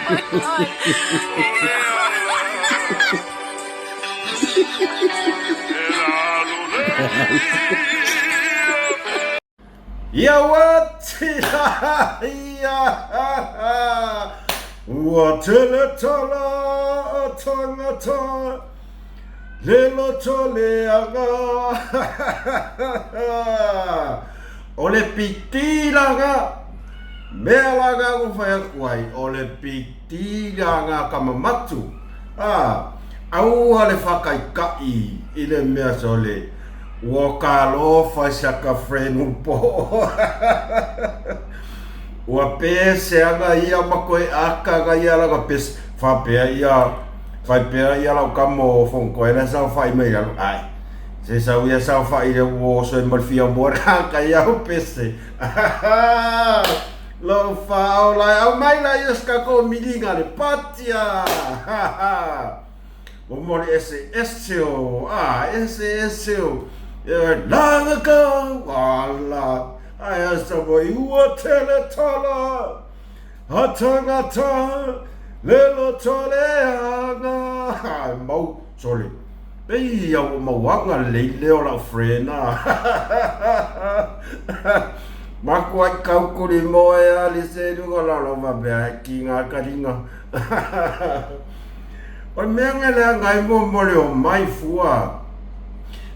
my god. Ia ua ia Ua tele tala a tangata Le loto leaga O le pitilaga Mea laga ua fai atu ai O le pitilaga ka mamatu A aua le whakaikai i le mea sole Ua kalofa i saka friend upo Ua pese aga ia ma koe aka aga ia laka pese Whapea ia Whaipea ia lau kamo o whongkoe la sao whai mai lalo Ai Se sau ia sao whai le ua oso e malfia mua la ka ia o pese Lo whao lai au mai la ia skako milinga le patia Momoli ese ese o, a ese ese o, e langa ka, ala, ai asa mo i ua tele tala, a tangata, le loto le anga, ai mau, sorry, pei ia ua mau anga lei leo lau friend a, maku ai kau kuri moe a li se lunga la lova mea ki ngā karinga. O le mea nga lea ngai mo mo le o mai fua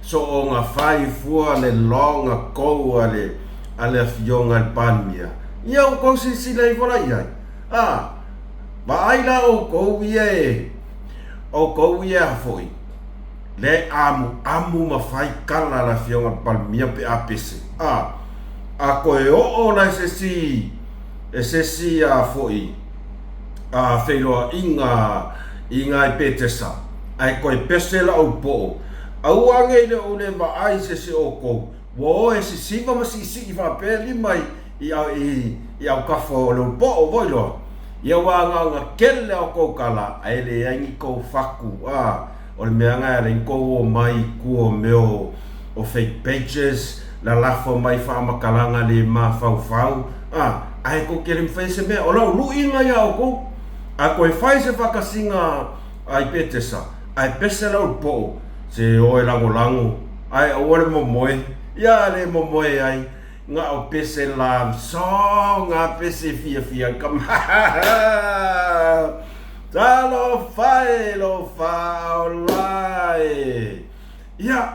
so o nga fai fua le longa kou a le a le afioga le Palemia. Ia oukou silasila ifo la i ai. A, vaai la oukou ia e, oukou ia a foi, le amu amu ma fai kala le afioga le Palemia pe a pese. A, a koe oo la e sesi, e sesi a foi, a feiloaiga i ngai Petesa, ae koe pese la ou poo. Aua ngei le ou le vaai se se oukou, ua o e sisiva ma siisii faapea lima i i i i aukafa o le ou poo voi loa. Ia ua agaga kele a oukou kala, ae leai ni kou faku, a O le mea nga e ala i kou o mai i kua o mea o o fake pages, lalafo mai faamatalaga le mafaufau, a, ae kou te le mawhai se mea, o lau luʻiga ia oukou, a koe fai se whakasiga a i Petesa, ae pese lau poo, se o e lagolago, ae aua le momoe, ia le momoe ai, nga o pese love song a pese fiafia ka Talofa e lofa ola e. Ia,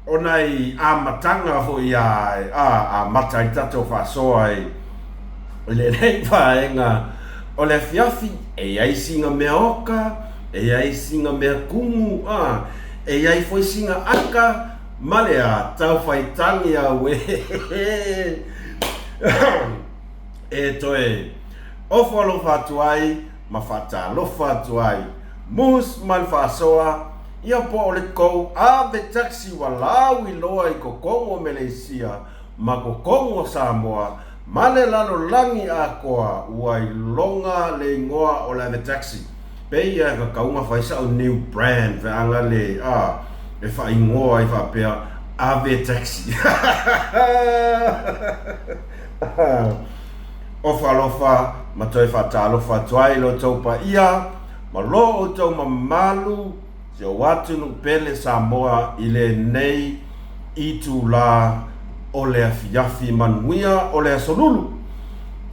o nai amataga foi a, a, amata ai tatou faasoa i, i lenei vaega o le afiafi, e i ai sina mea oka, e i ai sina mea kumu, a, e i ai foi sina aka, ma le a, tau whai tangi au e, e toe ofo alofa atu ai ma faatalofa atu ai. Moose ma le faasoa, ia po o le kou ave taxi ua lauiloa i kokogu o Meleisia ma kokogu o Samoa ma le lalolagi atoa ua iloga le igoa o le ave taxi. Pei ia ka kauga fai sa'u new brand feaga le a e faaigoa ai faapea ave taxi. Ofa alofa ma toe faatalofa atu ai lo outou paia ma lo outou mamalu si ou atunuu pele Samoa i lenei itulā o le afiafi manuia o le aso lulu.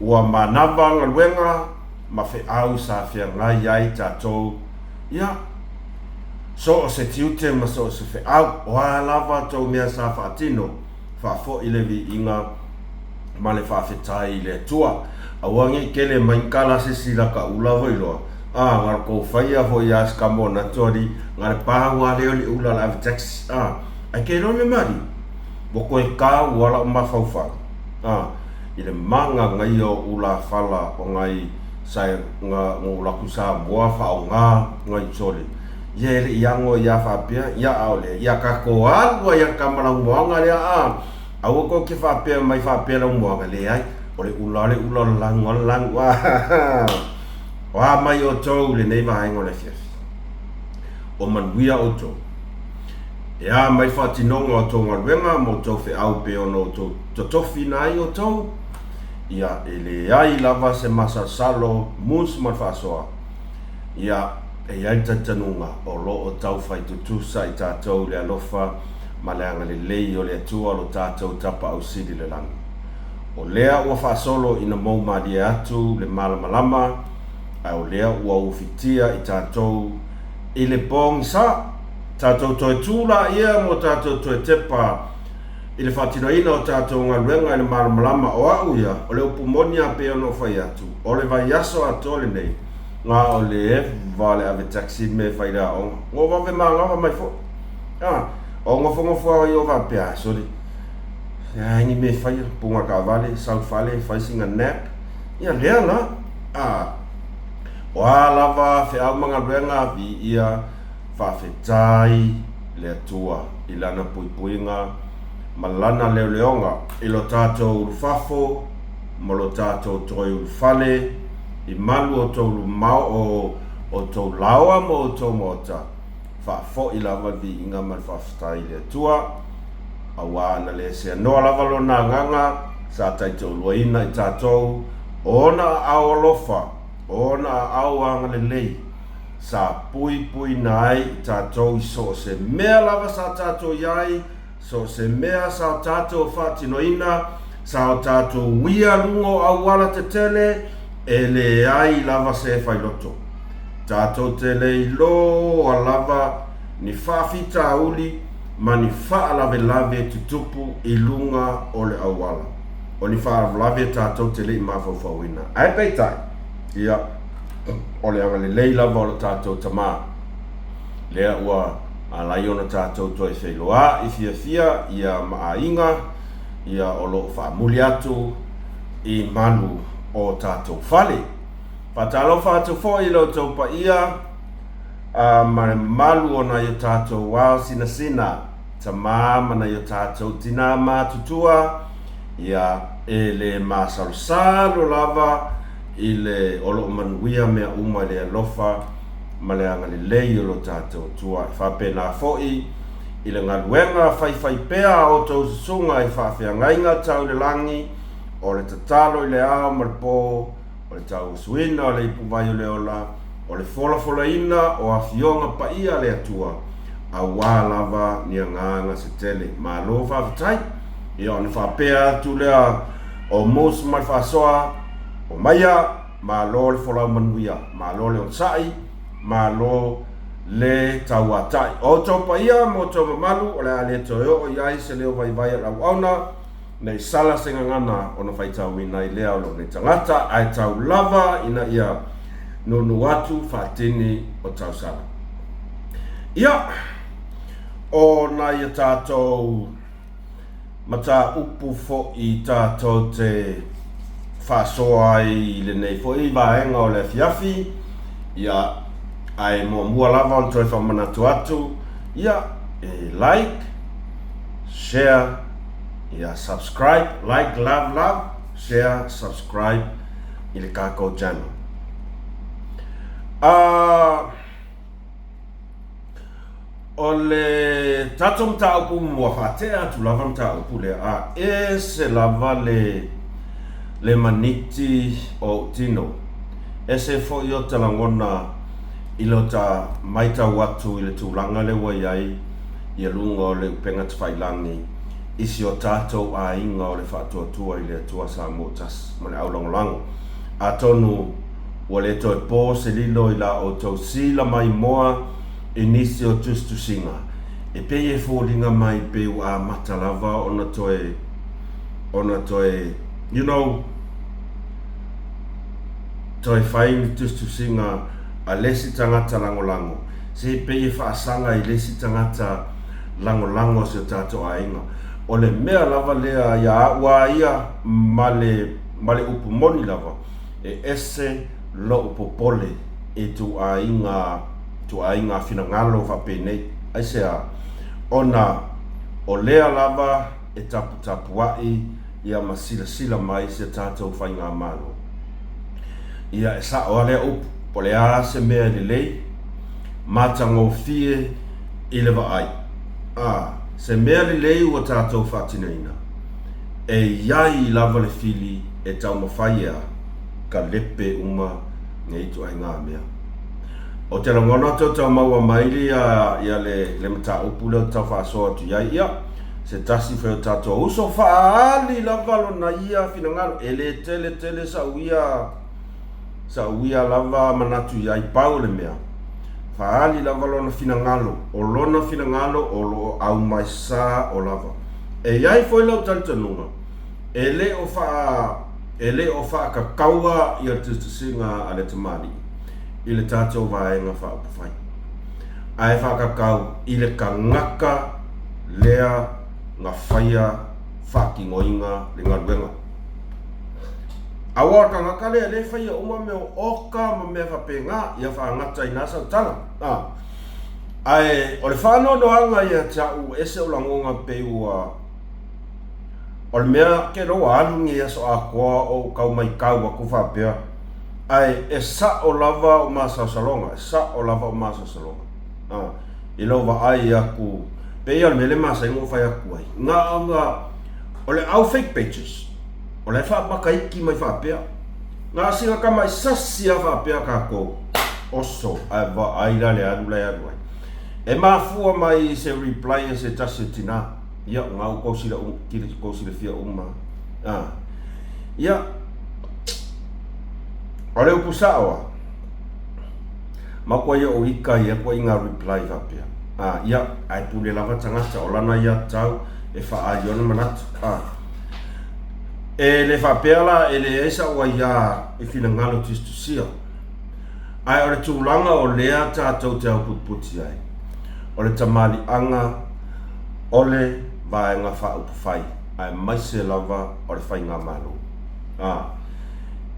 Ua manava galuega ma feau sa feagai ai tatou, ia, so o se tiute ma so o se feau, o a lava tou mea sa faatino, faafoi le viiga ma le faafetai i le Atua. Aua nei kele mai kala se si la ka ula voi loa. A, nga kou whaia foi a ska mo na tori, nga le pā ua leo li ula la ave taxi. A, ai ke loa me mari. Mo koe ka ua la o mawhauwhau. A, i le manga ngai o ula whala o ngai sa nga ngo ula ku sa moa wha o ngā ngai sole. Ia ele i ango ia whapea, ia aole, ia ka ko alua ia ka malau moanga lea a, Aua kou ke faapea mai faapea lau moaga, leai, o le ula o le ula o le lagu o le lagu, o a mai outou lenei vaega o le afiafi. O manuia outou. E a mai faatinoga o tou galuega ma outou feau pe ona outou totofina ai outou. Ia, e leai lava se masalosalo musu ma le faasoa. Ia, e i ai le talitonuga o lo o taufai tutusa i tatou le alofa ma le agalelei o le Atua lo tatou Tapaau Sili i le lagi. O lea ua faasolo ina mou malie atu le malamalama, ae o lea ua ufitia i tatou i le pogisa. Tatou toe tu laia mo tatou toe tepa i le faatinoina o tatou galuega i le malamalama o au ia, o le upu moni a pei ona ou fai atu, o le vaiaso atoa lenei, na o le eva le ave taxi me fai le aoga. Ua vave manava mai foi. A, o nofonofo lava ia o faapea, sole, leai ni mea e faia, puga taavale, sau i fale, fai sina nap, ia lea la. A, o a lava feau ma galuega, viia, faafetai le Atua i Lana puipuiga ma Lana leoleoga i lo tatou ulufafo ma lo tatou toe ulufale i malu o tou lumao o tou laoa ma outou maota, faafoi lava le viiga ma le faafetai i le Atua, auā na le seanoa lava Lona agaga sa taitoaluaina i tatou, o Ona aao alofa, o Ona aao agalelei, sa puipuina ai i tatou i so o se mea lava sa tatou i ai, so o se mea sa o tatou faatinoina, sa o tatou uia luga o auala tetele, e leai lava se failoto. Tatou te le iloa lava ni faafitauli ma ni faalavelave tutupu i luga o le auala. O ni faalavelave tatou te le i mafaufauina. Ae peitai, ia, o le agalelei lava o lo tatou Tama, lea ua alai ona tatou toe feiloa'i fiafia ia ma aiga, ia o lo o faamuli atu i malu o tatou fale. Faatalofa atu foi i lo outou paia ma le mamalu o nai o tatou ao sinasina, tama ma nai o tatou tinā matutua, ia e le masalosalo lava i le o lo o manuia mea uma i le alofa ma le agalelei o lo tatou Atua. E faapena foi i le galuega faifaipea a outou susuga i faafeagaiga tau i le lagi, o le tatalo i le ao ma le po, o le tauasuina o le ipuvai o le ola, o le folafolaina o afioga paia a le Atua, auā lava ni agaga se tele. Malo faafetai. Ia ona faapea atu lea o Mose ma le faasoa, Omaia, malo le folau manuia, malo le onosai, malo le tauatai. O outou paia ma outou mamalu o le a le toe oo i ai se leo vaivai o le auauna, Ne i sala se gagana ona faitauina ai lea o lou nei tagata, ae tau lava ina ia nunu atu faatini o tausala. Ia, o nai a tatou mataupu foi tatou te faasoa ai i lenei foi vaega o le afiafi, ia, ae muamua lava ona toe faamanatu atu, ia, e like, share, Ia subscribe, like, love, love, share, subscribe i le tatou channel. Uh, o le tatou mataupu mua faatea atu lava mataupu lea a ese lava le le maniti o ou tino ese foi o ta lagona i lo ta maitau atu i le tulaga lea ua i ai ia luga o le upega tafailangi i si o tatou aiga o le Faatuatua i le Atua Samoa Tasi ma le Aulagolago. Atonu ua le toe po se lilo i la outou sila maimoa i nisi o tusitusiga, e pei e foliga mai pei ua amata lava ona toe, ona toe, you know, toe fai ni tusitusiga a le isi tagata lagolago, se pei e faasaga i le isi tagata lagolago a si o tatou aiga. O le mea lava lea ia a'u a ia ma le, ma le upu moni lava, e ese lo'u popole i ituaiga, ituaiga finagalo faapenei. Aisea? Ona o lea lava e taputapua'i ia ma silasila mai si a tatou Faigamalo. Ia, e sa'o a lea upu, po o le a se mea e lelei, matagofie i le vaai. A, se mea lelei ua tatou faatinoina, e i ai lava le fili E taumafai ea ka lepe uma nei ituaiga mea. Ou te lagona atu tau maua mai ia ia le le mataupu lea ou te tau faasoa atu i ai. Ia, se tasi foi o tatou uso faaali lava lona ia finagalo, e le tele tele sa'u ia sa'u ia lava manatu i ai, pau o le mea, faaali lava lona finagalo, o lona finagalo o lo o aumai sa'o lava. E i ai foi lou talitonuga, E le o faa, e le o faakakaua ia tusitusiga a le tamalii i le tatou Vaega Faaupufai, ae faakakau i le tagata lea na faia faatinoina le galuega. Aua o le tagata lea lea e faia uma mea o oka ma mea faapena, ia faagata i ina sau tala. A, ae o le faanoanoaga ia te au ua ese ou lagona pei ua O le mea ke loa alu nei aso atoa o ou tau maitau atu faapea, ae e sa'o lava o masalosaloga, e sa'o lava o masalosaloga. A, i lou vaai atu, pei o le mea lea masani ona ou fai atu ai, na ona, o le au fake pages, o la e faamataiki mai faapea, na o sina tamai sasi lava faapea tatou, oso, ae vaai la le alu la e alu ai. E mafua mai i se reply a se tasi o tina. Ia, o ua tou silafia uma. A. Ia, o le upu sa'o a, matua ia o ika ia koe i ngā reply faapea. A, ia, ae pule lava tagata, o lana ia tau e whaali ona manatu. A, e le faapea la e leai sa'u aiā i finagalo tusitusia. Ae o le tulaga o lea tatou te auputuputi ai, o le tamaliʻaga o le Vaega Faaupufai aemaise lava o le Faigamalo. Ā,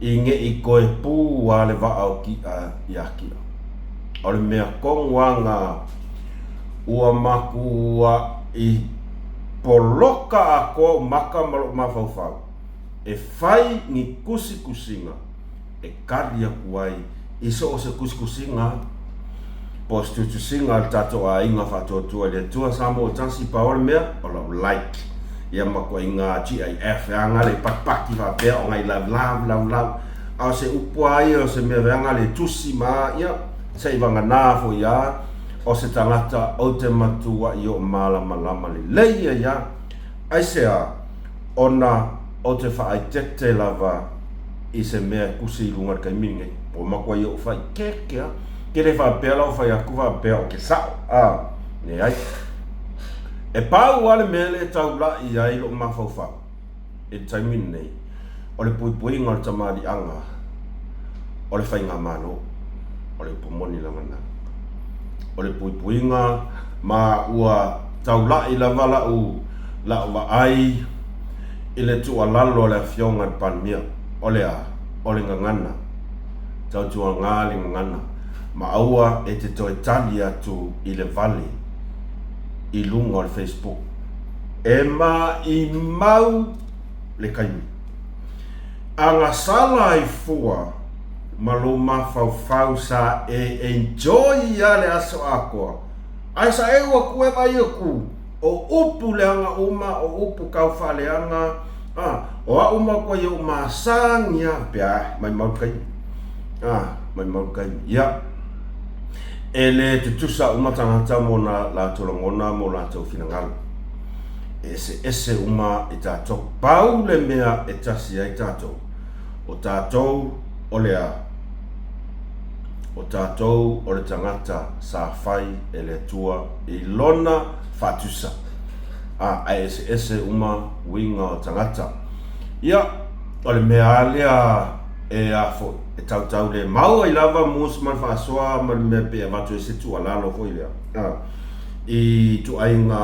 i ne i toe pū a le vaa o Ki'a iā Ki'a. O le mea tonu a na ua matua'i poloka atoa ou maka ma lo'u mafaufau e fai ni tusitusiga e kali atu ai i so o se tusitusiga po o se tusitusiga a le tatou aiga faatuatua i le Atua Samoa tasi pau o le mea o lau like ia ma koaiga GIF e aga le patipati faapea o nai love love love love a o se upu a ia o se mea e aga le tusi ma ia se i vagana foi a o se tagata ou te matua'i o malamalama lelei ai a aisea ona ou te faaeteete lava i se mea e kusi i luga i le taimi lenei. Ua matua ia ou faaeteete lava. Ke le faapea la ua fai atu faapea o ke sa'o, a, leai. E pau lava le mea lea e taula'i ai lo'u mafaufau i le taimi lenei, o le puipuiga o le tamaliiaga o le faigamalo, o le upu moni lava lena. O le puipuiga ma ua taula'i lava la'u, la'u vaai i le tuualalo a le Afioga i le Palemia, o le a? O le gagana. Tautuaga le gagana, ma aua e te toe tali atu i le vale i luga o le Facebook. E maimau le taimi. A gasala ai fua ma lou mafaufau sa e enjoy ia le aso atoa, ae sa e ua ku e vai aku O upu leaga uma, o upu kaufaaleaga, a, o a'u mau koe i oʻu masani a, pea ae, maimau le taimi. A, maimau le taimi. Ia, e le tutusa uma tagata mo na latou lagona mo latou finagalo. E eseese uma i tatou. Pau le mea e tasi ai tatou, o tatou o le a? O tatou o le tagata sa fai e le Atua i lona faatusa, a, ae eseese uma uiga o tagata. Ia, o le mea a lea e a foi, e tautau le mau ai lava mus ma le faasoa ma le mea pei e avatu ai se tuualalo foi lea, a, i ituaiga,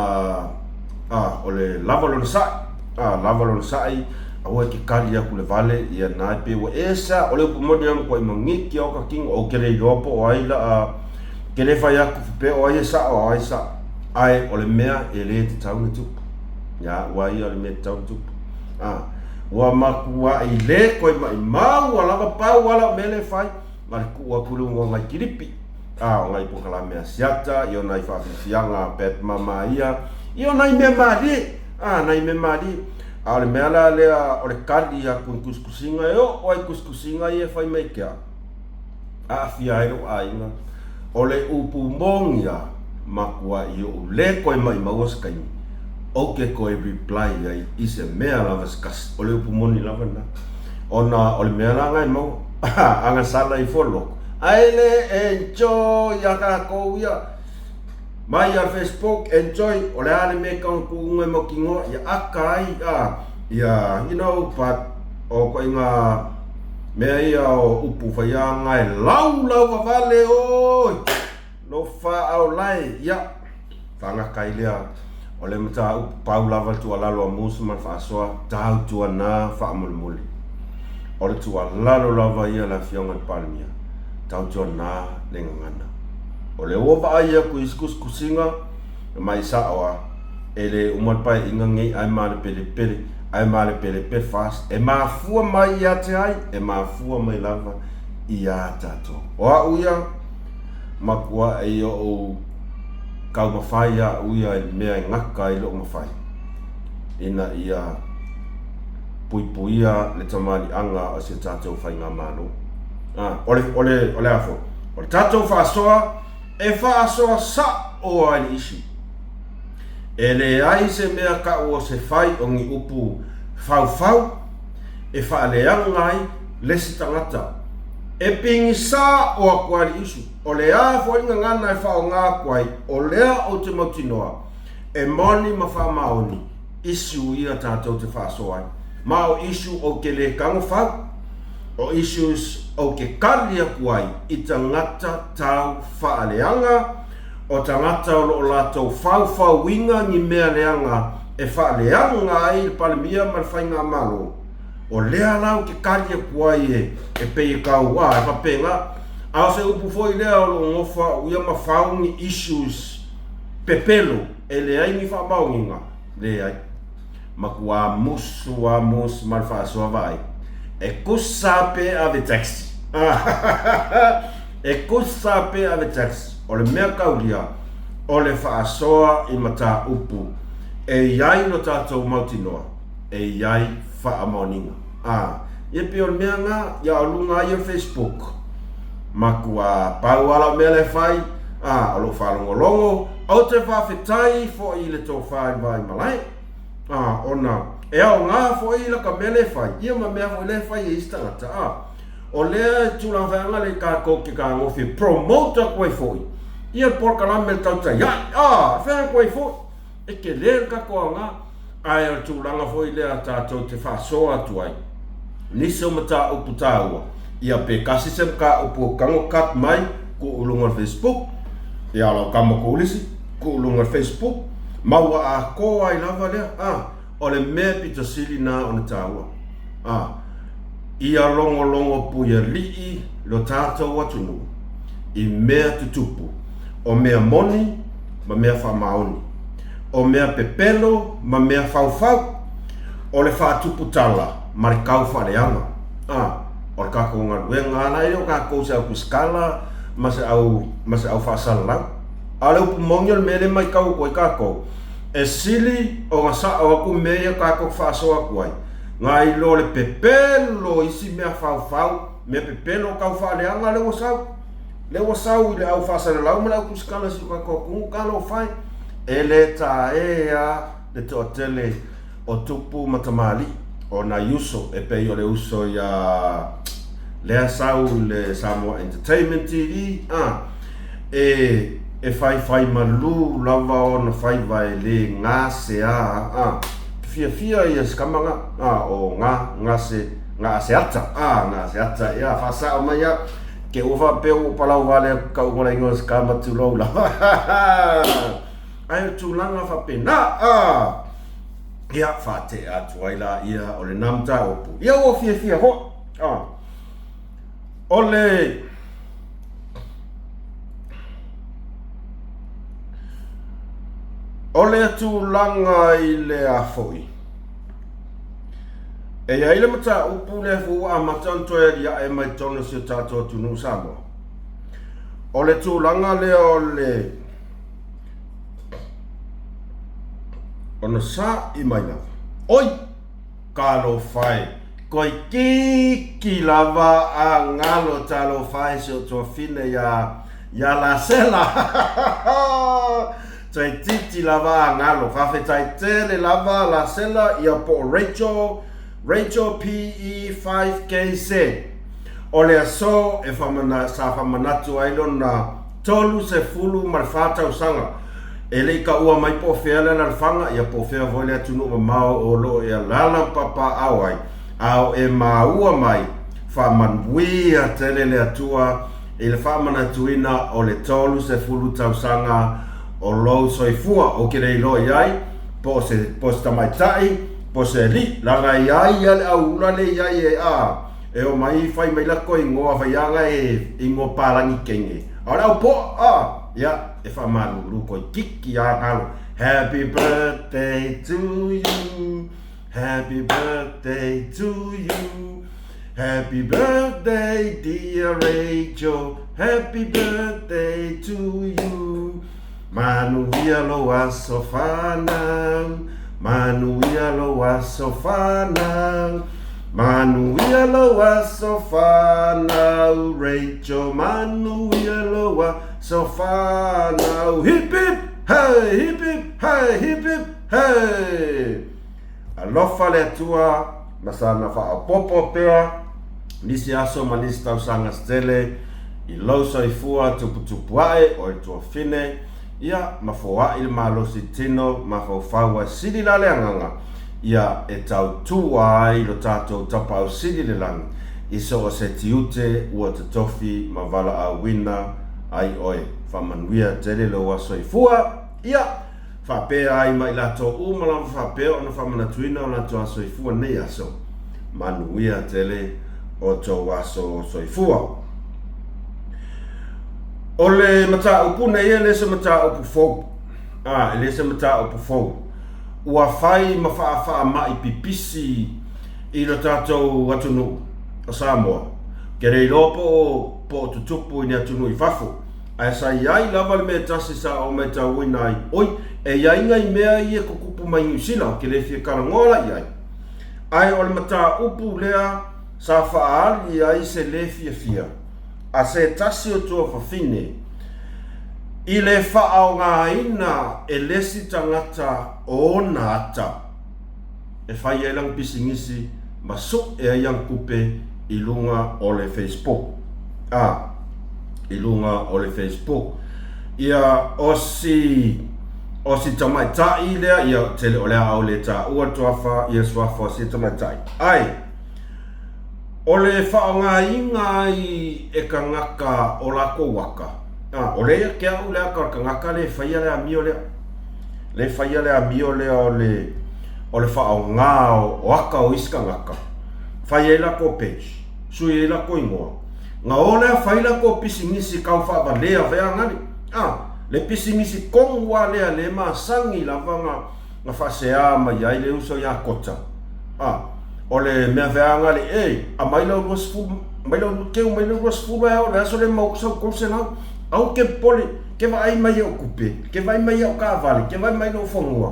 a, o le lava lona sa'i, a, lava lona sa'i, aua e te kali aku le vale, ia na e pei ua ese a, o le upu moni a matuai magiki a o ka kino, ou te le iloa po o ai la a, Ke le fai atu faapea o ai e sa'o a o ai e sa'o, ae o le mea e le tatau ona tupu. Ia, ua ia o le mea e tatau ona tupu. A, ua matua'i le koe maʻimau ua lava pau a la'u mea lea e fai, ma le kuʻu atu i luga o nai kilipi, a, o nai polokalame a siata, i o nai faafiafiaga a Pat Mama ia, i o nai mea malie, a, nai mea malie. A o le mea la lea o le kali aku i tusitusiga, e oo lava i tusitusiga ia e fai mai ke au, aafia ai lou aiga. O le upu moni lava, matuai ou le toe maimauina se taimi ou te toe reply ai i se mea lava se tasi. O le upu moni lava lena. Ona o le mea la lena e maua, agasala ifo le loto, ae le enjoy ia tatou ia. Mai a Facebook, enjoy, o le a le mea e tau tuuga e mautinoa, ia aka ai, a, ia, you know, but, o ituaiga mea ia o upu faiaga e laulau vavale, oi, lofa aolae, ia, faagata ai lea o le mataupu pau lava le tuualalo a Musa ma le faasoa, tautuana faamolemole. O le tuualalo lava ia a le Afioga i le Palemia, tautuana le gagana. O lea ua vaai atu i isi tusitusiga, e mai sao lava, e le uma le paeaiga lenei ae malepelepele, ae malepelepele fast. E mafua mai ia te ai? E mafua mai lava ia tatou. O au ia, matuai ou taumafai au ia i le mea e gata ai lou mafai, ina ia puipuia le tamaliiaga o si o tatou Faigamalo. A, o le, o le, o le a foi? O le tatou faasoa, e faasoa sa'o ai le isi. E leai se mea ta'u o se fai o ni upu faufau e faaleaga ai le isi tagata. E pigisa o atu ai le isi. O le a foi le gagana e faaaoga atu ai, o lea ou te mautinoa, e moni ma faamaoni issue ia tatou te faasoa ai. Ma o issue ou te le tago fau, o issues ou te kali atu ai i tagata tau faaleaga, o tagata o lo o latou faufauina ni mea leaga e faaleaga ai le Palemia ma le Faigamalo. O lea la ou te kali atu ai e, e pei e tau, a, e faapena. A o se upu foi lea o lo o nofo au ia ma fau ni issues pepelo e leai ni faamaoniga, leai. Matua musu a mus ma le faasoa vaai. E kusa pe ave taxi. E kusa pe ave taxi. O le mea kaulia, o le faasoa i mataupu e i ai lo tatou mautinoa, e i ai faamaoniga. A, ia pei o le mea na, ia o luga ai o Facebook. Matua pau lava lau mea la e fai, a, o lou faalogologo, ou te faafetai foi i le tofa i le Vaimalae, a, ona e aoga foi laka mea la e fai, ia ma mea foi la e fai e isi tagata, a. O lea e tulaga faiaga lea tatou te fetagofi e promote atu ai foi ia le polokalame le tautai ai, a, e fai atu ai foi. E tele le tatou aoga, ae o le tulaga foi lea tatou te faasoa atu ai nisi o mataupu taua, ia pe tasi se mataupu o tago cut mai tuu i luga o le Facebook, ia o lau tama kolisi tuu i luga o le Facebook, ma ua atoa ai lava lea, a, o le mea pito sili na ona taua, a, ia logologo puialii lo tatou atunuu i mea tutupu, o mea moni ma mea faamaoni, o mea pepelo ma mea faufau, o le faatupu tala ma le tau faaleaga. A, o le tatou galuega lava la e le o tatou se au tusikala ma se au, ma se au faasalalau. A o le upu moni o le mea lea e matau atu ai tatou, e sili ona sao atu mea ia tatou te faasoa atu ai, nai lo le pepelo o isi mea faufau, mea pepelo tau faaleaga lea ua sau. Lea ua sau i le au faasalalau ma le au tusikala si o tatou atunuu, talofa e, e le taea le toatele o tupu ma tamalii, o nai uso e pei o le uso ia lea sau i le Samoa Entertainment TV, a, e, e faifai malu lava ona faiva e le gasea, a, te fiafia ia se kama ga, a, o ga, gase, gaaseata, a, gaaseata, ia, faasao mai ia, Ke ua faapea ua palau vale aku ka ugola ingoa se kama tulou lava. Ae o tulaga faapena, a! Ia, faatea atu ai la ia o lena mataupu. Ia ua fiafia foi. A. O le O le tulaga i le a foi. E i ai le mataupu lea foi ua amata ona toe aliae mai totonu o si o tatou atunuu Samoa. O le tulaga lea o le ona sa'i mai lava. Oi! Talofa e. Toeitiiti lava a galo talofa e si ou tuafine ia ia Lasela. Toeitiiti lava a galo. Faafetai tele lava Lasela ia po o Rachel, Rachel PE5KZ. O le aso e faamana, sa faamanatu ai lona 34 tausaga. E le i taua mai po o fea le alalafaga, ia po o fea foi le atunuu mamao o lo o e alaala ma papaaao ai, a o e maua mai, faamanuia tele le Atua i le faamanatuina o le 30 tausaga o lou soifua. Ou te le iloa i ai po o se, po o se tamaitai, po o se alii, leaga e i ai ia le auula le i ai e, a, e omai fai mai latou igoa faiaga e igoa palagi kenge, a o le au poa, a, ia. E faamalulu toeitiiti a galo Happy birthday to you Happy birthday to you Happy birthday dear Rachel Happy birthday to you Manuia lou aso fanau Manuia lou aso fanau Manuia lou aso fanau Rachel Manuia lou aso So whanau, hip hip, hey, hip hip, hey, hip hip, hey! Alofa le Atua ma sana faaopoopo pea nisi aso ma nisi tausaga se tele i lou soifua tuputupu ae o le tuafine, ia ma foai le malosi tino mafaufau ae sili la le agaga ia e tautua ai lo tatou Tapaau Sili i le Lagi i so o se tiute ua totofi ma valaauina ai oe. Faamanuia tele lou aso soifua, ia, faapea ai ma i latou uma lava faapea ona faamanatuina o latou aso soifua nei aso. Manuia tele o tou aso soifua. O le mataupu nei e le se mataupu fou. A, e le se mataupu fou. Ua fai ma faafaamai pipisi i lo tatou atunuu o Samoa. Ke le iloa po o, po o tutupu i ni atunuu i fafo, ae sa i ai lava le mea e tasi sa ou maitauina ai, oi, e i ai nai mea ia e tutupu mai Niu Sila ou te le fia talanoa la i ai. Ae o le mataupu lea sa faaali ai se le fiafia a se tasi o tuafafine i le faaaogaina e le isi tagata o ona ata e fai ai lana pisinisi ma suʻe ai ana tupe i luga o le Facebook. A, i luga o le Facebook. Ia, o si, o si tamaitai lea, ia, tele o le a au le taua le tuafa, ia suafa o si tamaitai. Ae, O le faaaogaina ai e kangaka o lakou aka, a, o lea ia te a'u le aka o le kangaka le faia le amio lea, le faia le amio lea o le, o le faaaoga o aka o isi kangaka, fai ai lakou page, sui ai lakou igoa, na o lea fai lakou pisinisi kau faavalea feagali, a, le pisinisi tonu a lea le masani lava na Na faasea mai ai le uso iā Kota, a, o le mea veaga le, e, aumai lau 20, aumai lau, keu mai lau 20 ae oo i le aso lea maua atu sau 300. Aua ke popole, ke vaai mai i au tupe, ke vaai mai i au taavale, ke vaai mai i lou fanua,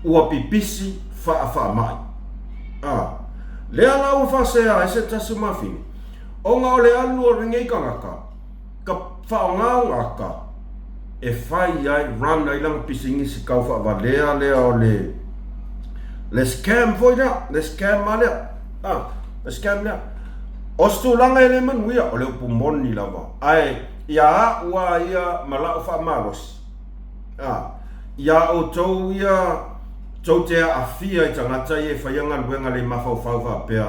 ua pipisi faafaamai. A, lea la ua faasea ai se tasi o mafine, ona o le alu o lenei tagata, ka faaaoga aka e fai ai, run ai lana pisinisi tau faavalea lea o le le scam foi lea, le scam a lea. Ah, le scam lea. O se tulaga e le manuia, o le upu moni lava. Ae ia a'u a ia ma la'u faamalosi, ah, ia outou ia tou te aafia i tagata ia e faia galuega le mafaufau faapea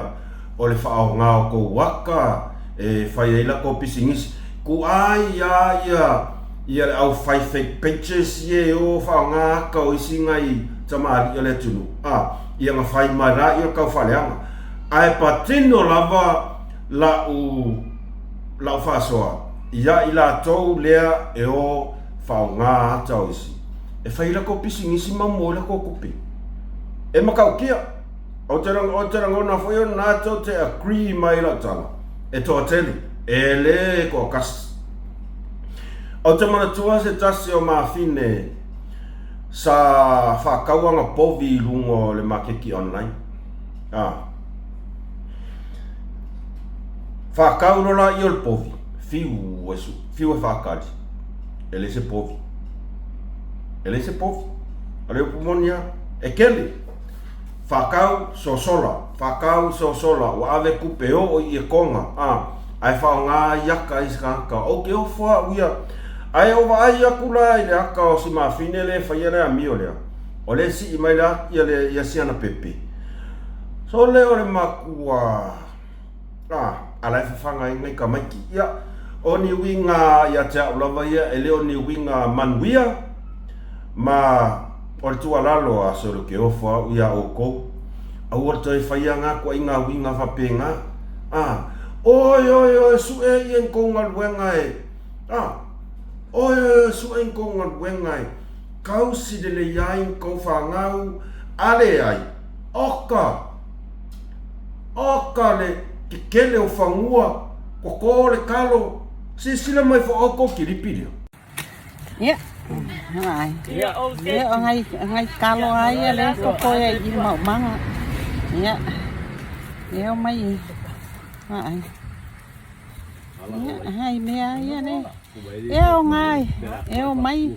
o le faaaoga o kou aka e fai ai la kou pisinisi. Kuai ia ia ia le au fai fake pages ia e o faaaoga aka o isi nai tamalii o le atunuu, a, ia na fai mai la ia kau faaleaga. Ae patino lava la'u la'u faasoa ia i latou lea e o faaaoga ata o isi e fai ai la kou pisinisi ma mua ai la kou tupe. E matautia. Ou te, ou te rangona foi o na tou te agree mai i lau tala, e toatele, e le toatasi. Ou te manatua se tasi o mafine sa faatau ana povi i luga o le maketi online. A. Faakau loa laia o le povi, fiu e su, fiu e faakali, e leai se povi. E leai se povi. O le upu moni lava, e kele. Faakau sosola, faakau sosola, ua ave kupe e oo i Iekoga, a, ae faaaoga ai aka a isi tagata. Ou te ofo au ia. Ae ou vaai aku la i le aka o si mafine lea e faia le amio lea, o lea e sii mai le, ia le, ia si ana pepe. Sole o le makua, a, a la e fafaga ai nai tamaiti. Ia, o ni uiga ia te au lava ia, e le o ni uiga manuia, Ma o le tuualalo a Solo ke ofo au iā ʻoukou, aua le toe faia ngā kuaiga uiga faapena. A, oi, oi, oi, suʻe ia i kou galuega e, a, oi, oi, oi, suʻe i kou galuega e kausi lelei ai i kou fanau, a leai, oka, oka le kekele o fanua, koko le kalo, silasila mai fo ʻoukou kilipi lea. Ia, ai. Ia, o ngai, ngai kalo ai ia le koko ia i maumaga. Ia, ia o mai, ai. Ia, hai mea ia le. Ia o ngai, e o mai,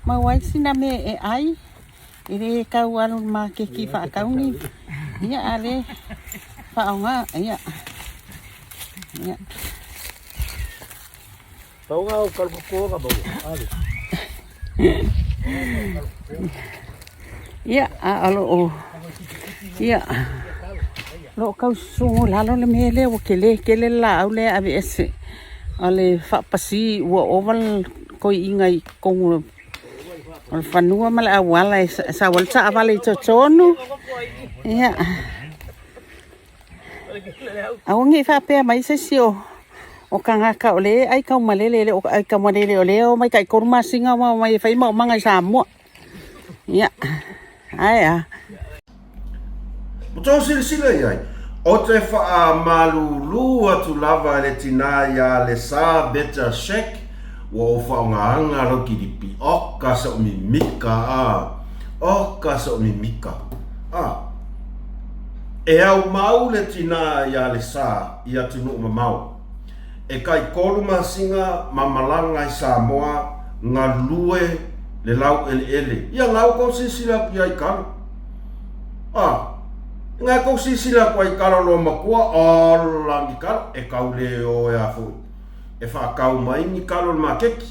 mau ai sina me e ai. E le tau alu i le maketi faatauni, ia a le faaaoga, ia. Ia. Ia, a o lo o, ia, o lo o tau susu i lalo le mea lea ua tele tele le laau lea e aveese. O le faapasi ua ova le toeaina i totonu o le fanua ma le auala e sau ai le taavale i totonu. Ia. Aua ne i faapea mai se isi o o tagata o lea e aitaumalele, e le o aitaumalele o lea e omai taitolu masina ma omai e fai maumaga i Samoa. Ia, ae a. Ua tou silasila i ai, o te faamalulu atu lava e le tinā iā Lesa Beta Shack, ua ou faaaogaina lau kilipi, oka sa ou mimika, a, oka sa ou mimika, a. E aumau le tinā iā Lesa i atunuu mamao. E taitolu masina ma malaga i Samoa galulue le laueleele. Ia nga outou silasila atu iā i kalo. A, nga tou silasila atu ai i kalo loa matua, ola ni kalo, e kau le oe a foi. E whaakau mai ni kalo le makeki.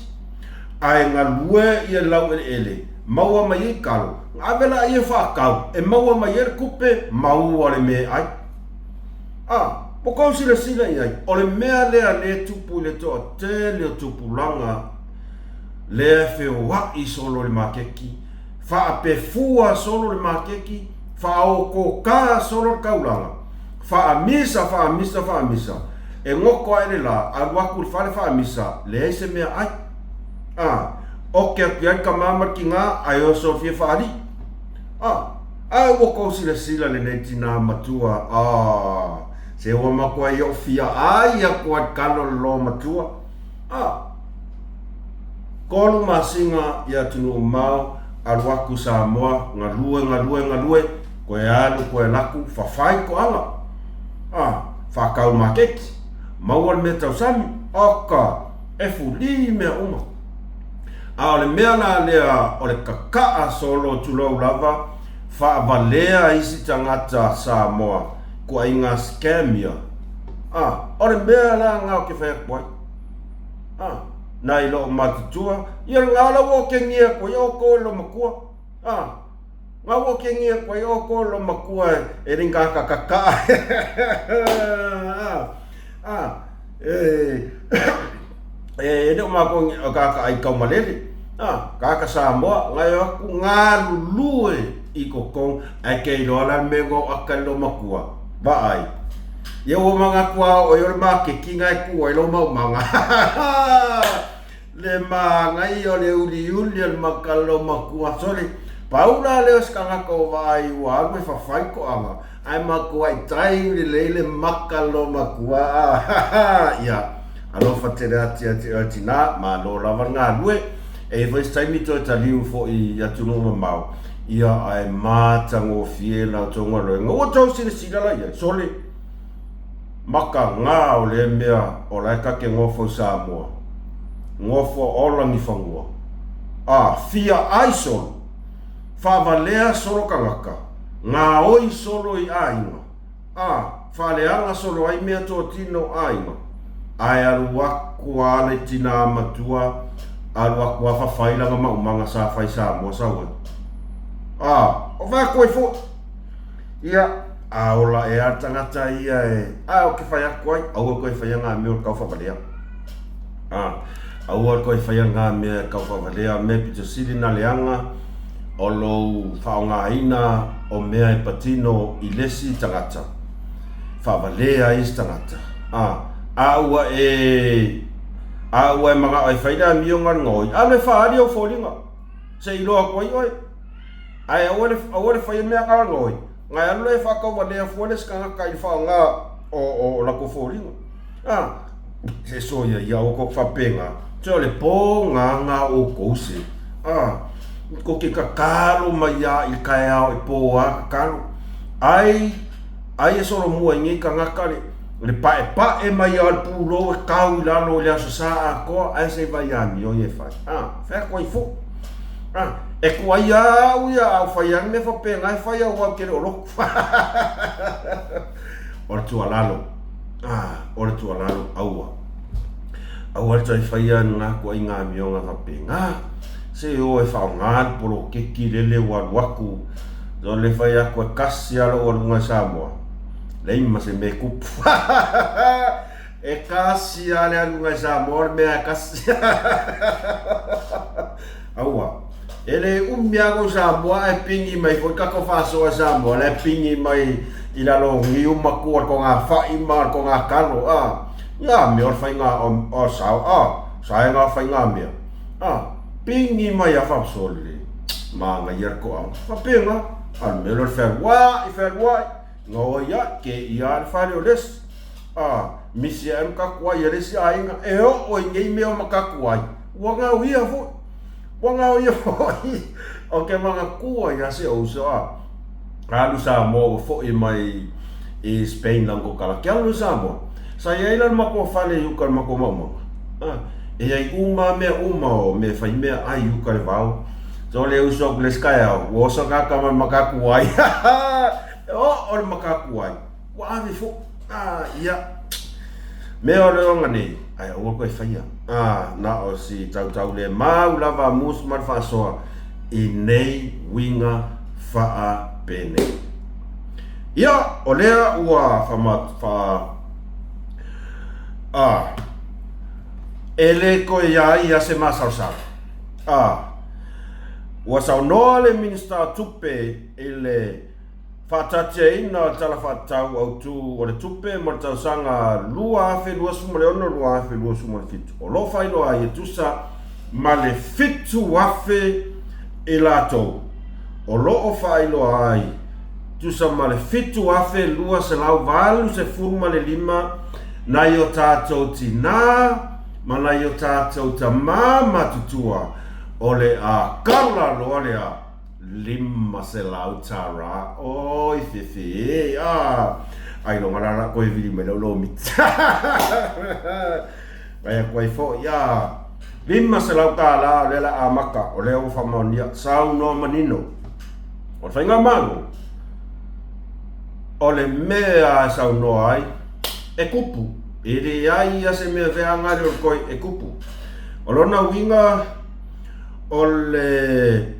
Ae galue ia le laueleele, maua mai ai kalo, nga ave laia e whaakau, e maua mai ai le kupe, maua le mea ai. A, ua kou silasila i ai, o le mea lea lea e tupu i le toatele o tupulaga lea e feoaʻi solo i le makeki, faapefua solo le makeki, faaokōkā solo le kaulaga, faamisa, faamisa, faamisa, e goto aʻe le lā, alu aku i le fale faamisa, leai se mea ʻai. A, oke atu i ai le kamā ma le kinā, ae oso fia faalii. A, Ae ua kou silasila lenei tinā matua, ah, se ua matua i oʻu fia ʻai aku ai kalo le loa matua. Ah, kolu masina i atunuu mamao, alu aku i Samoa, galue, galue, galue, koe alu, koe laku, fafai koaga. Ah, whakau maketi, maua le mea tausami, oka, e fuli mea uma. A o le mea la lea o le kakaʻa solo tulou lava, faavalea isi tagata Samoa kuaiga scam ia. A, o le mea la na o ke fai atu ai. A, nai loo matutua, ia lena la ua okegia atu ai outou e loomatua. A, na ua okegia atu ai outou e loomatua e le gata kakaa. A, a, e, e le o matou o kāka ʻai kaumalele, a, kāka Samoa, ngai o aku galulue i totonu, ae ke iloa la le mea na o aka i lou matua, vaai. Ia ua manatu a ʻoe o le makeki na e kū ai lou maumaga. Le manaia o le uliuli o le maka o lou matua, sole, pau la lea o se tagata o vaai ua alu e fafai toaga, Ae makuai tai lelei le maka lo matua a ia alofa tele atu ia te oe tinā, malo lava le galue. E i ai foi se taimi toe taliu foi i atunuu mamao, Ia, ae matagofie la outou galuega. Ua outou silasila la i ai, sole, maka gā o lea mea o la e ka te nofo i Samoa, nofo o Langifanua, a, fia ai solo, faavalea solo tagata, gaoi solo i aiga, A, faaleaga solo ai mea totino o aiga, ae alu aku a le tinā matua, alu aku a fafai lana maumaga sa fai Samoa sau ai. A, o fai aku ai foi. Ia, a ola ea le tagata ia e, a o ke fai aku ai, aua koe faia ngā mea o le kauwhawalea. A, aua koe faia ngā mea e kauwhawalea, mea pito sili na leaga, o lou faaaogaina o mea e patino i lesi tagata, faavalea ai isi tagata, a, a ua e, a ua e manao e fai le amioga le gaoi, alu e faaali ou foliga, se i iloa atu ai oe. Ae aua le, aua le faia mea nga le gaoi, gae alu lea e faatauvalea fua le isi tagata i le faaaoga o, o, o latou foliga. A, se soia ia aua kou faapena, se o le po gagā oukou se, a, kou te tatalo mai a i le taeao e po a tatalo, ai, ai e solomua i nei tagata le, le paepae mai a o le pulou e kau i lalo i le aso sa atoa, ae se i vaai amio ia e fai, a, fai atu ai foi, a, e tuai a au ia a ou fai a le mea faapena e fai aua ou te le o lotu. O le tuualalo, ah, o le tuualalo, aua. Aua le toe faia ni ngā ituaiga amioga faapena. Se o e faaaoga le poloketi lele ua alu atu, o le fai atu e kasi lava lou aluga i Samoa, leai ma se mea e tupu. E kasi lava le aluga i Samoa, o le mea e kasi. Aua. E le umi lava kou Samoa ae pigi mai foi tatou faasoa i Samoa, la e pigi mai i lalo o niu ma tua o le togafai ma le togakalo, a. Ia mea o le faiga o sao, a, saega o faiga mea, a. Pigi mai a faapsole, manaia le toaga. Faapena, a o le mea lea o le fealuai, fealuai, gaoi ai, kēia le fale o le isi, a, misi ae le mataku ai a le isi aiga, e oo i nei mea o mataku ai, ua gaoia foi. Ua gaoia foi. O ke manatua ia se uso a alu Samoa ua foi mai i Spain lana kokalaki alu i Samoa. Sa iai la le matou fale i uka i le matou maumaga. A, e iai uma mea uma o mea fai mea ai i uka i le vao. So le uso aku le isi taeao, ua oso kaka ma le makaku ai. E oo le makaku ai. Ua ave foi. A, ia. Mea o le oga nei, ae aua koe faia. A, na o si tautau le mau lava a Mus ma le faasoa i nei uiga faapenei. Ia, o lea ua fama, fa, a, e le toe iā ia se masalosalo. A, ua saunoa le Minisita o Tupe i le Faataatiaina o le Tala Faatatau Autu o le Tupe mo le tausaga 2026-2027 o lo o faailoa ai e tusa ma le 7,000 i latou o lo o faailoa ai tusa ma le 7,285 nai o tātou tinā ma nai o tātou tamā matutua o le a kala loa le a 500 tara oi fefe e ah ailoga la la koe vili mai lau lomiti Vai aku ai foi ah 500 tala o lea la amata o lea ua faamaonia saunoa manino o le faigamalo o le mea e saunoa ai e kupu e leai ia se mea veaga le o le koe e kupu o lona uiga O le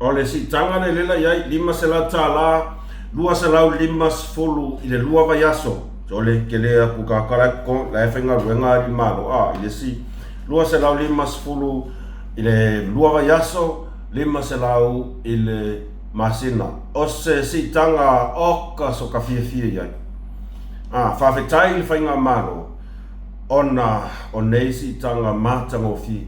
o le siitaga le lela i ai, $500 tala, 250 i le lua vaiaso. O le tele atu tagata la e la e faigaluega alii Malo a i le isi 250 i le lua vaiaso, 500 i le masina. O se siitaga oka so ka fiafia i ai. A, faafetai i le faigamalo. Ona o nei siitaga matagofie,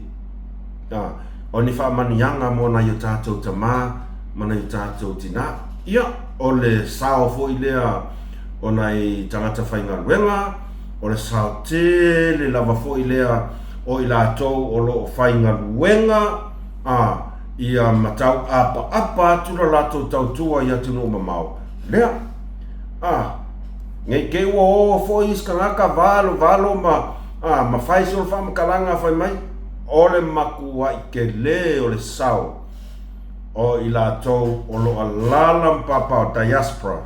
ā, o ni faamanuiaga mo nai o tātou tamā ma nai o tātou tinā. Ia, o le sao foi lea o nai tagata faigaluega, o le sao tele lava foi lea o i latou o lo o faigaluega, ā, Ia ma tau'apaapa atu la latou tautua i atunuu mamao. Lea. A, nei te i ua o foi isi tagata valovalo ma, a, ma fai solo faamatalaga fai mai, o le matua'i telē o le sao o i latou o lo o alaala ma papao, diaspora,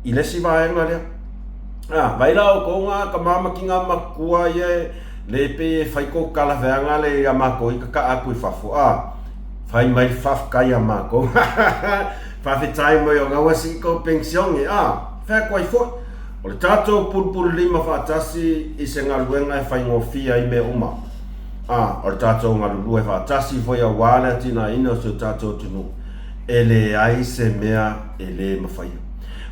i le isi vaega lea. A, vai la outou ga tama ma tina matua ia e le pei e fai kou tala feaga le ia matou i kaka'a atu i fafo, a, fai mai faafetai ia matou. Faafetai mai o gaua sii kou penisione, a, fai atu ai foi. O le tatou pulupulu lima faatasi i se galuega e faigofie ai mea uma. A, o le tatou galulue faatasi foi auā le atinaeina o si o tatou atunuu. E leai se mea e lē mafaia.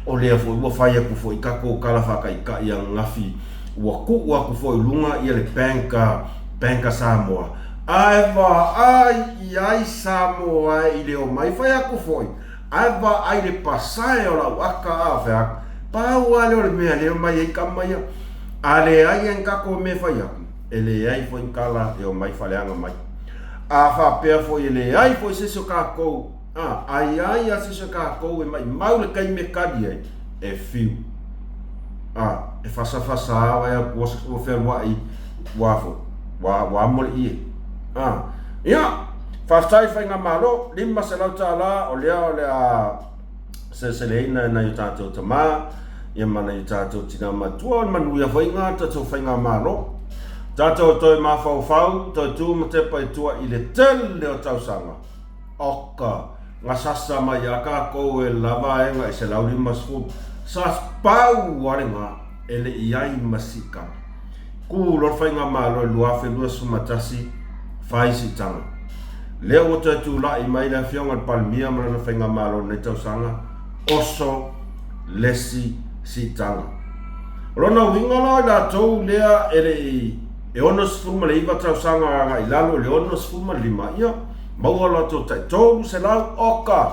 O lea foi ua fai atu foi tatou tala faataitai ananafi, ua tuu atu foi i luga ia le Bank a, Bank a Samoa, ae vaai i ai Samoa i le omai. Fai atu foi, ae vaai i le pasae o lau aka a o fea atu. Pau lava lea o le mea lea e omai ai tama ia. A leai lava ni tatou mea e fai atu, e leai foi ni tala e omai faaleaga mai. A faapea foi e leai foi se isi o tatou, a, a i ai lava se isi o tatou e maimau le taimi e kali ai, e fiu. A, e fasafasa lava vaai atu ua, ua fealuai, ua foi, ua, ua amo le ie. A, ia, faafetai Faigamalo, $500 o lea o le a seleseleina e nai o tatou tama, ia ma nai o tatou tina matua, o le manuia foi lena o le tatou Faigamalo. Tatou toe mafaufau, toe tu ma tepa i tua i le tele o tausaga, oka, gasasa mai ia tatou e la vaega i 150, sa pau lava lena e le i ai ma siitaga. Ku loa le Faigamalo i le 2021, fai siitaga. Lea ua toe tulai mai le Afioga i le Palemia ma lana Faigamalo i lenei tausaga, oso lesi siitaga. O lona uiga la o i latou lea e le i e 69 tausaga agai i lalo i le 65, ia, maua latou tai 300, oka!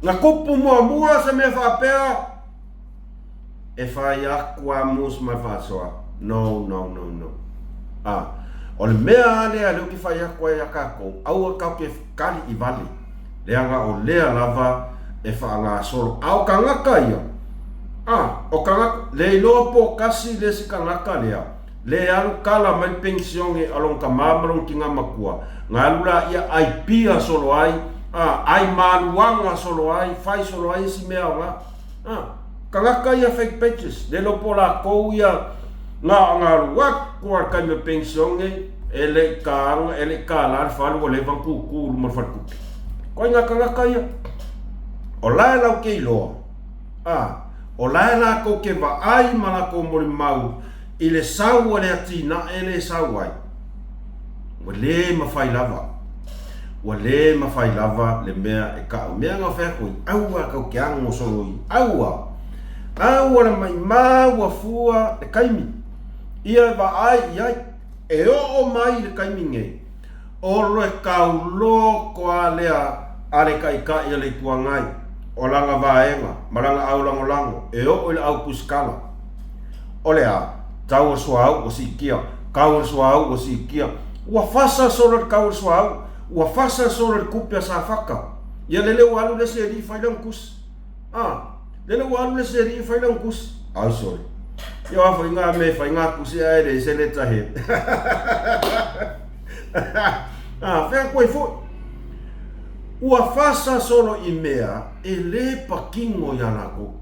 Na kupu muamua se mea faapea, e fai aku a mus ma faasoa. No, no, no, no. A, o le mea a lea lea ou te fai atu ai ia tatou, aua tatou te kali i vale, leaga o lea lava e faagasolo. A o tagata ia, a, o tagata, le iloa po tasi le isi tagata lea, le alu kala mai le penisione a lona tama ma lona tina matua, na alu laia ai pia solo ai, a, ai maluaga solo ai, fai solo ai isi mea aoga. A, tagata ia fake pages, le iloa po o latou ia na na alu atu a le taimi o le penisione e le i taga, e le i tala le fale ua leva ona tutu i luma o le faletupe. Ituaiga tagata ia. O la e latou te iloa, a, o la e latou te vaai ma latou molimau i le sau a le atinae lea e sau ai, ua le mafai lava, ua le mafai lava le mea e kau. Mea na fai atu ai, aua kau ke ago solo i, aua, aua le maimau ua fua le taimi, ia e vaai i ai, e oo mai i le taimi nei, o le kauloko a lea a le Taitai o le Itu Agai, o lana vaega ma lana aulagolago e oo i le au tusikala. O le a? Tau o le suauu ua siitia, tau o le suauu ua siitia. Ua fasa solo le tau o le suauu, ua fasa solo le tupe a Safata. Ia lele ua alu le isi alii fai lana tusi. A, lele ua alu le isi alii fai lana tusi. Ai sole. Ia o a foi ngā mea e fai ngā tusi ae leai se letterhead. A, fea koe foi. Ua fasa solo i mea e le patino iā latou.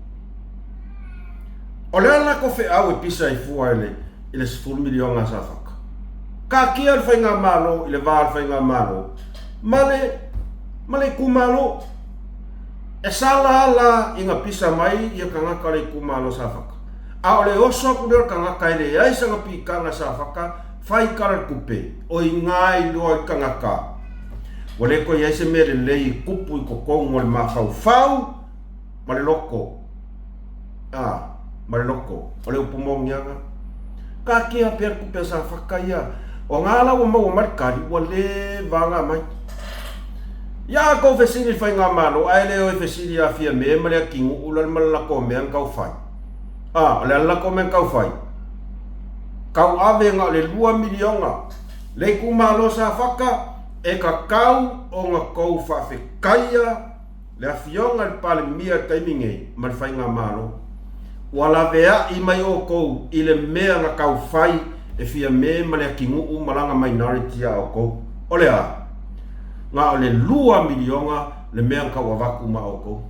O le a le latou feau e pisa ai fua i le i le 10 miliona a Safata? Taatia le faigamalo i le va o le faigamalo ma le ma le itumalo. E sala ala ina pisa mai ia tagata o le itumalo o Safata. A o le oso atu lea o le tagata e leai sana pitaga Safata, fai tala le tupe, o i ga iloa i tagata. Ua le toe i ai se mea lelei e tupu i totonu o le mafaufau ma le loto. A, ma le loto. O le upu moni lava. Taatia pea le tupe a Safata ia. O ga la ua maua mai le tali, ua leva ona aumai. Ia a tou fesili i le faigamalo, ae le o e fesili ia Fiame ma le Atinuu la ma le latou mea na tau fai. A, o le a le latou mea na tau fai? Tau ave na o le $2 miliona. Le itumalo Safata. E kakau ona kou faafetaia le Afioga i le Palemia i le taimi nei ma le Faigamalo, ua laveai mai outou i le mea na tau fai e Fiame ma Leatinuu ma lana minority a outou. O le a? Na o le $2 miliona le mea na tau avatu ma outou.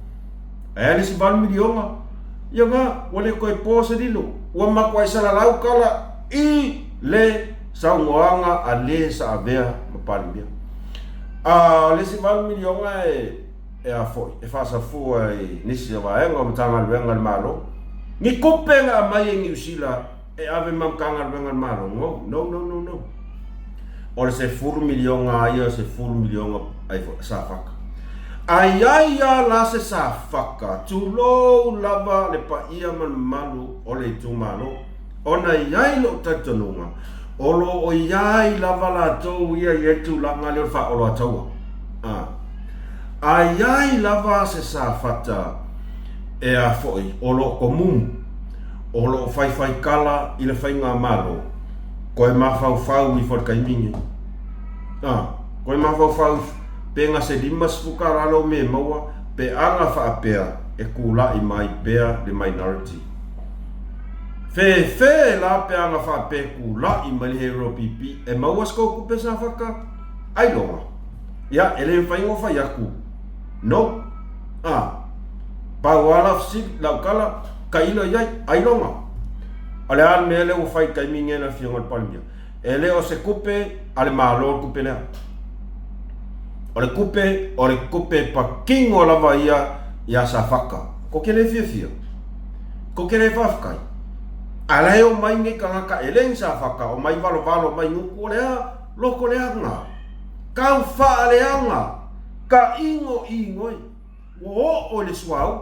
Ae a le isi $8 miliona? Ia na, ua le toe po se lilo. Ua matuai salalau tala i le saunoaga a le sa avea ma Palemia. A o le isi $8 miliona e, e a foi, e faasafua i nisi o vaega o Matagaluega a le Malo. Ni tupe na aumai e Niu Sila e ave ma Matagaluega a le Malo? No, no, no, no, no. O le $10 miliona lava ia o le $10 miliona ai foi, Safata. A i ai lava la se Safata, tulou lava le paia ma le mamalu o le itumalo. Ona e i ai lou talitonuga, o lo o i ai lava latou ia i ai tulaga lea o le faaoloataua. A. A i ai lava se Safata e a foi, o lo o tomumu, o lo o faifaikala i le faigamalo, toe mafaufau ifo i le taimi lenei. A. Toe mafaufau ifo, pe na se 50 tala lou mea e maua, pe ana faapea e tula'i mai pea le minority. Fefe la pe ana faapea e tula'i mai le Hero PP e maua se tou tupe Safata? Ailoga. Ia, e le mafai ona fai atu no. A. Pau lava lau fesili, lau tala, tailo i ai, ailoga. O le a le mea lea ua fai i le taimi lenei e le Afioga i le Palemia? E le o se tupe a le Malo le tupe lea. O le tupe, o le tupe patino lava ia iā Safata. Ko te le fiafia, ko te le faafetai. A la e omai nei tagata e le ni Safata, omai valovalo mai Nuku, o le a? Loko leaga, tau faaleaga, tainoino. Ua oo i le suauu,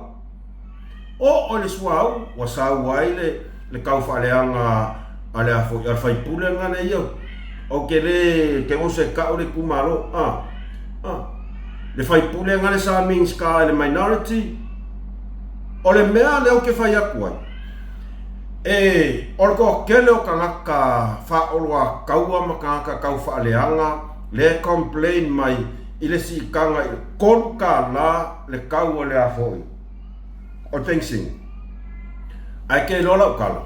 oo i le suauu, ua sau ai le, le tau faaleaga a le a foi, a le faipule lena lea ia. Ou te le, te oso e kau le itumalo, a, a. Le faipule lena le sa Minista i le minority. O le mea lea ou te fai atu ai, e, o le toatele o tagata faaoloataua ma tagata tau faaleaga lea e complain mai i le siitaga i le $3 le tau o le a foi o le penisini. Ae ke iloa lau tala,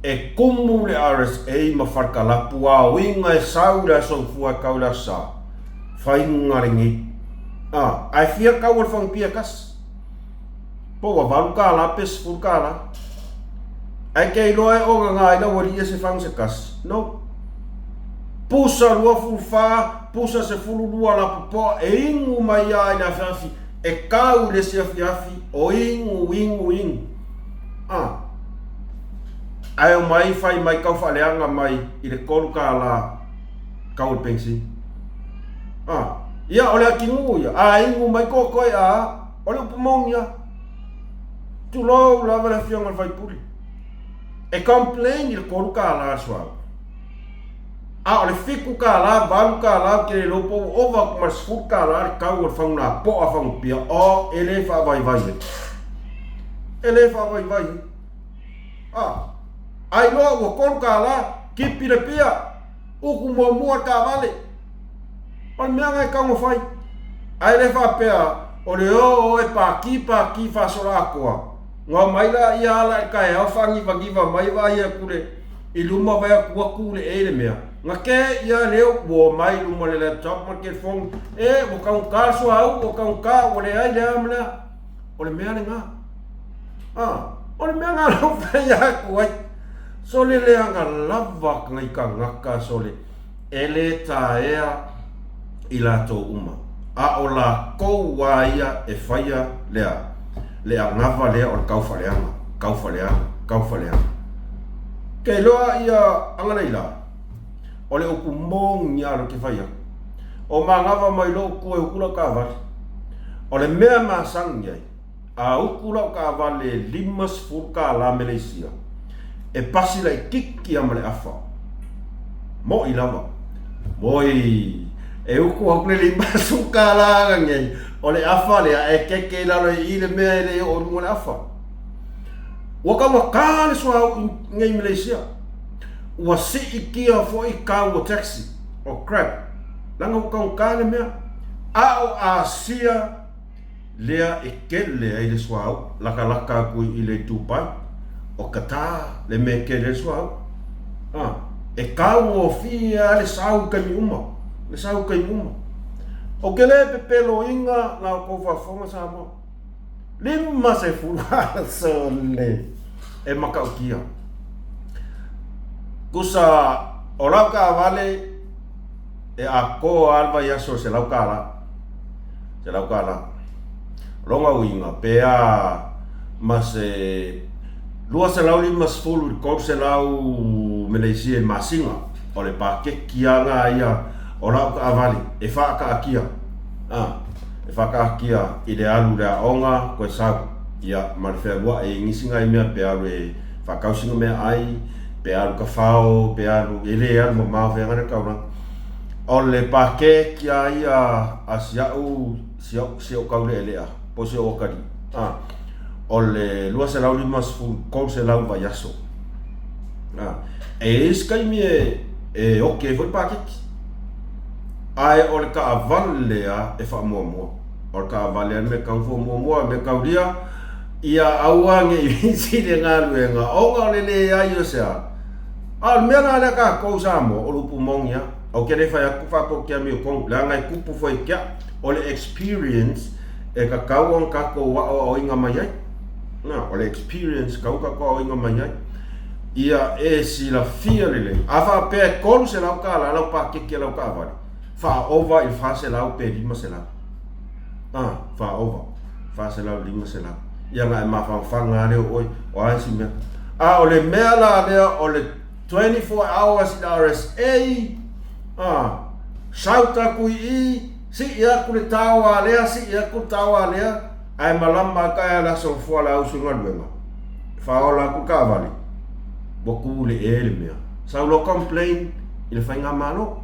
e kumu le RSA ma Falekalapu aoina e sau le aso fua e tau i le aso sa, faiga lenei. A, ae fia tau o le fagupia e tasi? Po ua $8 pe $10. Ae ke iloa e ogaga ai lau alii e se fagu se tasi? No. Pusa 24, pusa 12 lapopoa e inu mai lava i le afiafi, e kau i le isi afiafi o inu, inu, inu. A. Ae omai fai mai tau faaleaga mai i le $3 kau o le penisini. A. Ia, o le atinuu ia, a inu mai totoe a, o le upu moni lava. Tulou lava le afioga i le faipule. E complain i le $3 le suauu. A o le $7, $8 ou te le iloa po ua ova atu ma le $10 le tau o le fagu lapoa fagupia, oh, e le faavaivai ai. E le faavaivai ai. Ah, ai loa ua $3, kipi le pia, uku muamua le taavale. O le mea lena e tatau ona fai. Ae le faapea o le o o e paki paki faasola atoa. Na omai laia ala i le taeao faanivagiva mai vaai atu le i luma vaai atu ua tu le e le mea. Na ke ia lea ua omai i luma o le laptop ma le telefoni. E ua taugata le suauu, ua taugata, ua leai le a ma le a. O le mea lena. Ah, o le mea lena lau fai atu ai. Sole leaga lava nai tagata sole. E le taea i latou uma, a o lakou a ia e faia lea, le anava lea o le taufaaleaga, taufaaleaga, taufaaleaga. Ke iloa ia agalei la, o le upu moni a lo te fai atu, o manava mai lou tua e uku lau taavale. O le mea masani ai, A uku lau taavale e $50 Meleisia, e pasi laitiiti lava ma le afa. Moʻi lava. Moi, e uku atu le $50 lenei, o le afa lea e keke i lalo i i le mea e le oo i luga o le afa. Ua taugata le suauu nei i Meleisia. Ua siitia foi kau o taxi, o Grab. Leaga ua taugata le mea. A o Asia lea e tele ai le suauu, latalata atu i le Dubai, o Qatar le mea e tele ai le suauu. A, e taugofie lava le sau i taimi uma, le sau i taimi uma. Ou te le pepeloina la outou faafofoga Samoa. 50 aso le e matautia. Tusa o lau taavale e atoa lava le vaiaso i le $100. $100. O lona uiga pe a ma se 250 i le 300 Meleisia i le masina o le paketi lava lena ia o lau taavale e faataatia. E whakaakia i le alu i le aoga koe sau, ia, ma le fealuai i nisi ngai mea pe alu e whakausi nga mea ai, pe alu ka whao, pe alu, e le alu mamao whenga le tauranga. O le paketi a ia a si au, si au, si au kaule'ele'a, po o si au atalii, a, o le 250, 300 vaiaso. A, e i ai isi taimi e, e oke ai foi le paketi. Ae o le taavale lea e faamuamua. O le taavale a le mea tau faamuamua, mea taulia, ia aua ne i misi le galuega ona o le leai o se a. A o le mea la lea tatou Samoa, o le upu moni lava. Ou te le fai atu faapea ou te amiotonu, leaga e tupu foi i te au. O le experience e tatau ona tatou aoaoina mai ai. Na, o le experience e tatau ona tatou aoaoina mai ai. Ia e silafia lelei, a faapea e $300 lau paketi a lau taavale, faaova i le $400 pe $500. A, faaova, $400 i le $500. Ia ona e mafanafana lava lea o oe, o a isi mea. A o le mea la lea o le 24 hours i le RSA, a, shout atu i i, sii atu le tao a lea, sii atu le tao a lea, ae malama atu ae le aso foa le ausu i galuega. Faaola atu le taavale, ua tu le ē le mea. Sau loa complain i le faigamalo.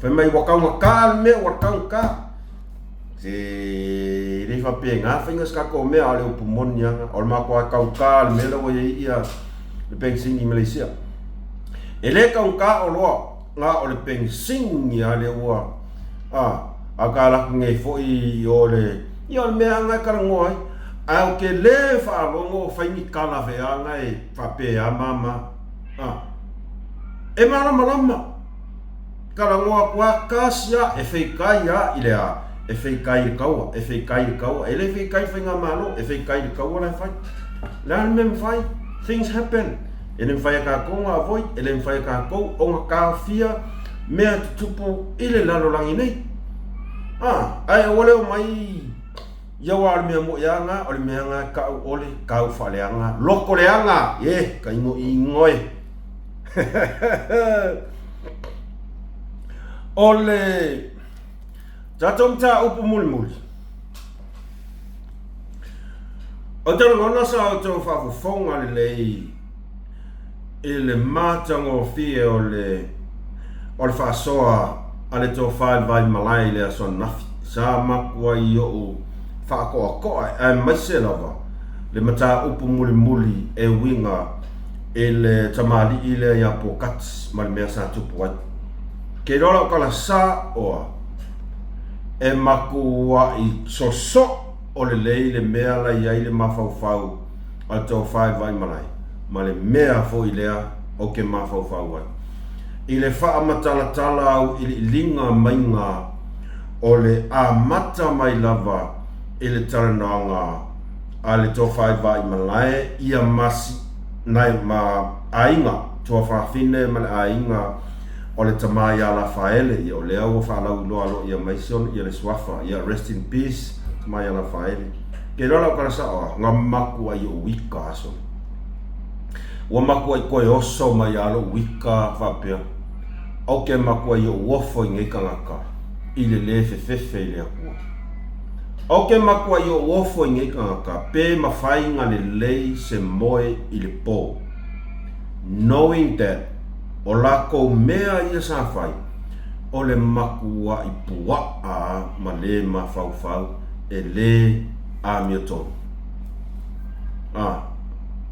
Fai mai ua taugata le mea, ua taugata. Se e le faapena faiga se tatou mea, a o le upu moni lava, o le matua taugata le mea lea ua i ai ia le penisini i Malaysia. E le taugata oloa, na o le penisini lava lea ua, a, a ta alu atu nei foi i o le, ia o le mea lava lena e talanoa ai. Ae ou te le faalogo o fai ni tala feaga e faapea mama. A. E malamalama. Talanoa atu a tasi a e feitai a i le a? E feitai i le taua, e feitai i le taua. E le feitai i le faigamalo, e feitai i le taua la e fai. O le a le mea e mafai? Things happen. E le mafai e tatou ona avoid, e le mafai e tatou ona taofia mea tutupu i le lalolagi nei. A, ae aua le omai Ia aua o le mea moi a nga, o le mea nga kau ole, kau faaleaga, loko leaga, ye, ka ingo ingo e. O le tatou mataupu mulimuli, ou te lagona sa outou faafofoga lelei i le matagofie o le o le faasoa a le tofa i le Vaimalae i le aso ananafi. Sa matua i oʻu faatoatoa aemaise lava le mataupu mulimuli e uiga i le tamalii lea ia Pokati ma le mea sa tupu ai. Ke iloa lau tala sa oa e matuai sosoo o lelei le mea la i ai le mafaufau a le tofa i le Vaimalae ma le mea foi lea ou te mafaufau ai. I le faamatalatala auiliiliga maiga o le amata mai lava i le talanoaga a le tofa i Vaimalae ia ma nai ma aiga tuafafine ma le aiga o le tama ia Lafaele, ia o lea ua faalauiloa aloaia mai si ona ia le suafa, ia rest in peace tama ia Lafaele. Ke iloa lau tala sao a, nga maku ai o wika aso. Ua maku ai koe oso mai a lou wika faapea. Au ke maku ai o uofo i nei kangaka i le le fefefe i le Atua. Au ke maku ai o uofo i nei kangaka pe mawhai nga lelei se moe i le po. Knowing that o lakou mea ia sa fai, o le makuaʻi puaʻa ma le mafaufau e le amiotonu. A,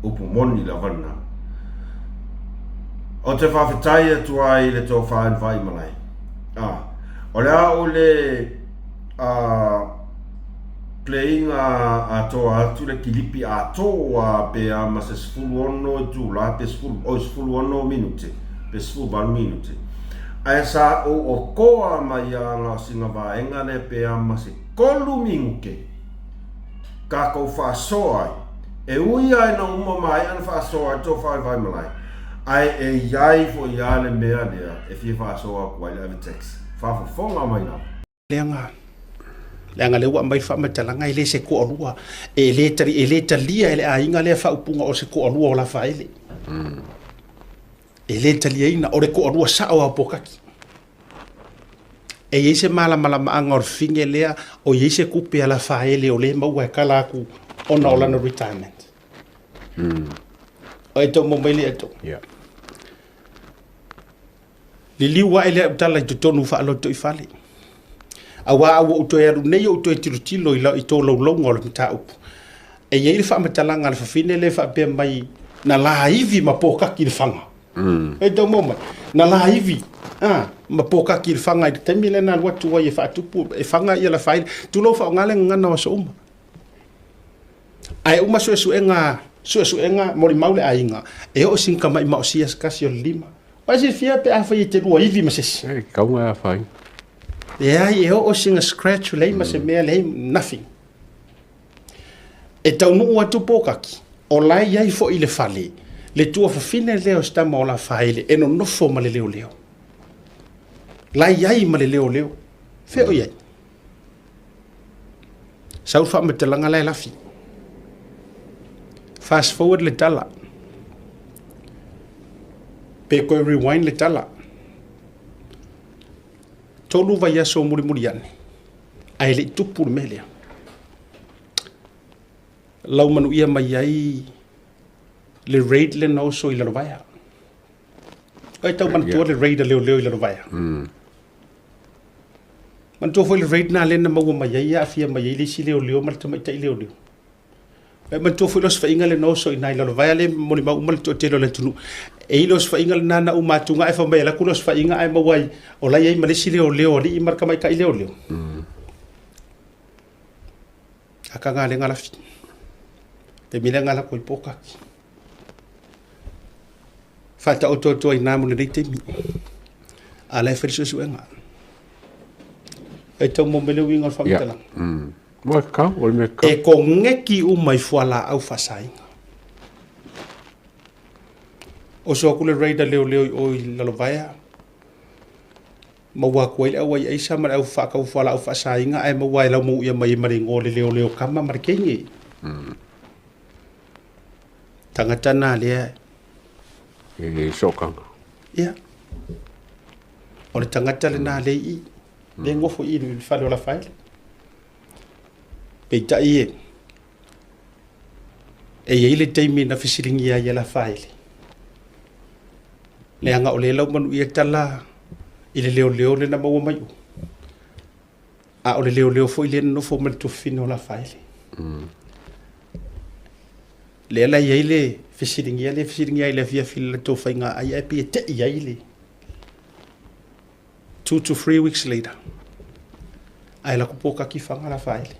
upu moni lava lena. Ou te faafetai atu ai i le tofa i le Vaimalae. A, O le a o le a playing-a atoa atu le kilipi atoa pe a ma se 16 itula pe 10, oi 16 minute pe 18 minute. Ae sa ou okoa mai a na o sina vaega lea pe a ma se 3 minute kakou faasoa ai. E ui a ina uma maea na faasoa ai tou faavae malae, ae e iai foi a le mea lea e fia faasoa atu ai le ave text. Faafofoga mai lava. Leaga, leaga lea ua aumai le faamatalaga e le se toalua, e le tali, e le talia e le aiga lea faaupuga o se toalua o Lafaele. E le taliaina, o le toalua sao lava o Pokaki. E i ai se malamalamaaga o le fine lea, o i ai se tupe a Lafaele o lea e maua e kala atu ona o lana retirement. O e tau maua mai le tou. Yeah. Liliu ae lea tala i totonu faaloto i fale. Aua a ua ou toe alu nei ou toe tilotilo i, la, i tolaulauga o le mataupu. E i ai le faamatalaga a le fafine lea e faapea mai na laivi ma pokaki le faga. E tau maua mai, na laivi a, ma pokaki le faga i le taimi lea na alu atu ai e faatupu, e faga ia Lafaele. Tulou faaaoga le gagana o aso uma. Ae uma suesuega, suesuega molimau le aiga, e oo sina tamai maosia se tasi o le lima. Ua silafia pe afai e te lua ivi ma se isi. E kauga e afaina. Leai, e oo sina scratch leai ma se mea, leai, nothing. E taunuu atu pokaki, o la e i ai foi i le fale, le tuafafine lea o se tama o Lafaele e nonofo ma le leoleo. La e i ai ma le leoleo. Fea o i ai? Sau le faamatalaga la e lafi. Fast forward le tala. Pe toe rewind le tala. 3 vaiaso mulimuli ane, ae le i tupu le mea lea. Lau manuia mai ai le raid lea na oso i Lalovaea. Oi tau manatua le raid a leoleo i Lalovaea. Manatua foi le raid na lea na maua mai ai, aafia mai ai le isi leoleo ma le tamaitai leoleo. E manatua foi le osofaiga lea na oso i ina i Lalovaea lea e molimau uma le toatele o le atunuu. E i ai le osofaiga lena na uma atu ae fai mai e alu atu le osofaiga ae maua ai o la e i ai ma le isi leoleo alii ma le tamaitai leoleo. A ka galega lafi. Taimi lea na alu atu ai pokaki. Faataoto atu ai i ina mo lenei taimi. A la e fai le suesuega. E tau maua mai le uiga o le faamatalaga. Ua tatau, o le mea tatau. E koneki uma i fualaau faasaina. Oso atu le raid a leoleo i o i Lalovaea, maua atu ai le auai aisa ma le au faatau fualaau faasaina ae maua e laumauia mai ai ma le igoa o le leoleo kama ma le teine. Tagata na lea. E sootaga. Ia. O le tagata lena lea i i. Lea e nofo i i le fale o Lafaele. Peitai e, e i ai le taimi na fesiligia ai e Lafaele, leaga o lea e laumanuia tala i le leoleo lea na maua mai o, a o le leoleo foi lea na nofo ma le tuafafine o Lafaele. Lea la e i ai le fesiligia lea e fesiligia ai i le afiafi i le latou faiga ai ae pei e tei ai le 2 to 3 weeks later, ae lako pōkaki faga Lafaele.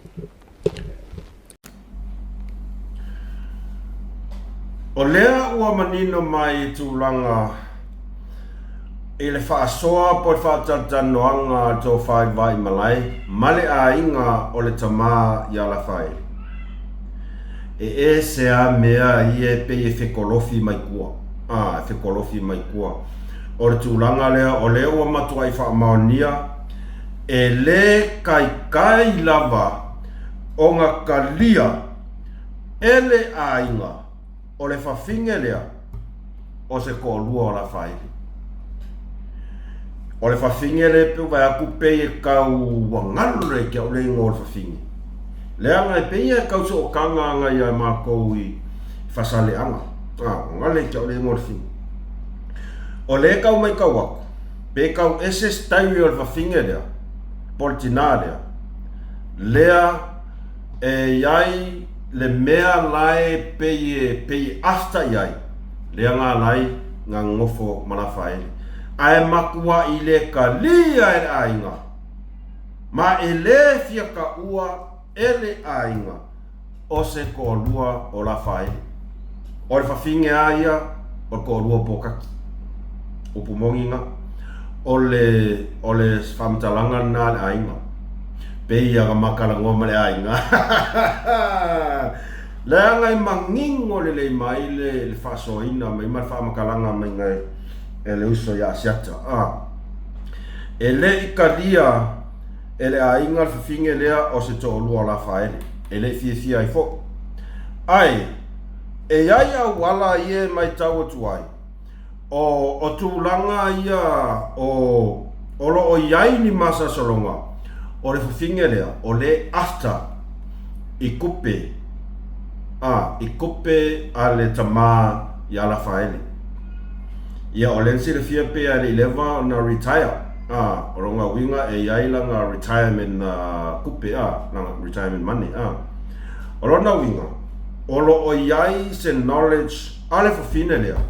O lea ua manino mai i tulaga i le faasoa po o le faatalatalanoaga a le Tofa i Vaimalae ma le aiga o le tama ia Lafaele. E ese a mea ia e pei e fekolofi mai tua. A, e fekolofi mai tua. O le tulaga lea, o lea ua matuai faamaonia, e le kaikai lava ona talia e le aiga o le fafine lea o se toalua o Lafaele. O le fafine lea pe vaai atu pei e tau ua galo le ke au le igoa o le fafine. Leaga e pei e tau sootaga ana ia matou i Fasaleaga. A, ua galo le ke au le igoa o le fafine. O lea e tau maitau atu, pe tau ese se taimi o le fafine lea, po o le tinā lea, lea e i ai le mea la e pei e, pei e after i ai, lea nga lai nga nonofo ma Lafaele. Ae matuai le talia e le aiga. Ma e lē fia kaʻua e le aiga o se toalua o Lafaele. O le fafine a ia o le toalua o Pōkaki. Upu moni na. O le, o le faamatalaga lena a le aiga. Pei a na ma talanoa ma le aiga. Leaga e manino lelei mai le, le faasoaina mai ma le faamatalaga mai e le uso ia Asiata. A. E le i talia e le aiga le fafine lea o se toalua o Lafaele, e le i fiafia ai foi. Ae, e i ai auala ia e matau atu ai, o, o tulaga ia o, o lo o i ai ni masalosaloga o le fafine lea, o le after i kupe, a, i kupe a le tamā ia Lafaele. Ia, o lea na silafia pei a le i leva ona retire, a, o lona uiga e i ai lana retirement kupe, a, lana retirement money, a. O lona uiga, o lo o i ai se knowledge a le fafine lea,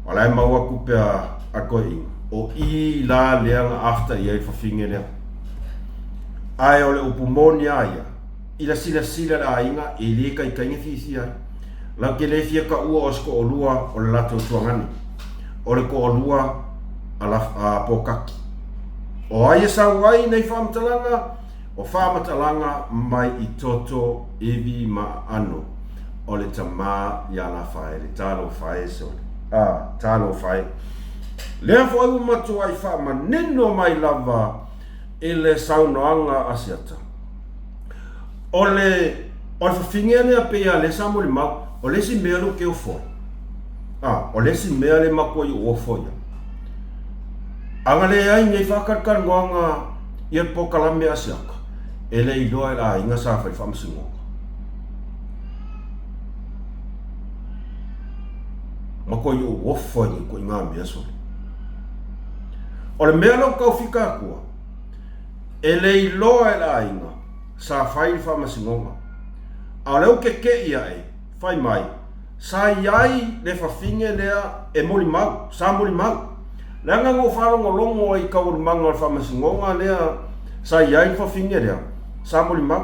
o la e maua kupe a, a toeaiina, o i la lea na after i ai le fafine lea. Ae o le upu moni a ia, I la silasila le aiga e le taitai na fiafia ai. Latou te le fia taua o se toalua o le latou tuagane. O le toalua a la a Pōkaki. O ai e sau ai nei faamatalaga? O faamatalaga mai i toto, ivi ma aano o le tamā iā Lafaele. Talofa e sole. A, talofa e. Lea foi ua matuai faamanino mai lava i le saunoaga a Siata. O le, o le fafine lea pei a lea sa molimau, o le isi mea lea ou te ofo ai. A, o le isi mea lea matua i ou ofo ia. A na leai nei faatalitalinoaga ia le polokalame a Siata, e le iloa e le aiga sa fai faamasinoga. Matua i ou ofo ai nei ituaiga mea sole. O le mea lea ou tau fika atua, E le iloa e le aiga sa fai le faamasinoga. A o lea ua kekeʻi aʻe, fai mai, sa i ai le fafine lea e molimau, sa molimau. Leaga na ou faalogologo ai i taualumaga o le faamasinoga lea sa i ai le fafine lea, sa molimau.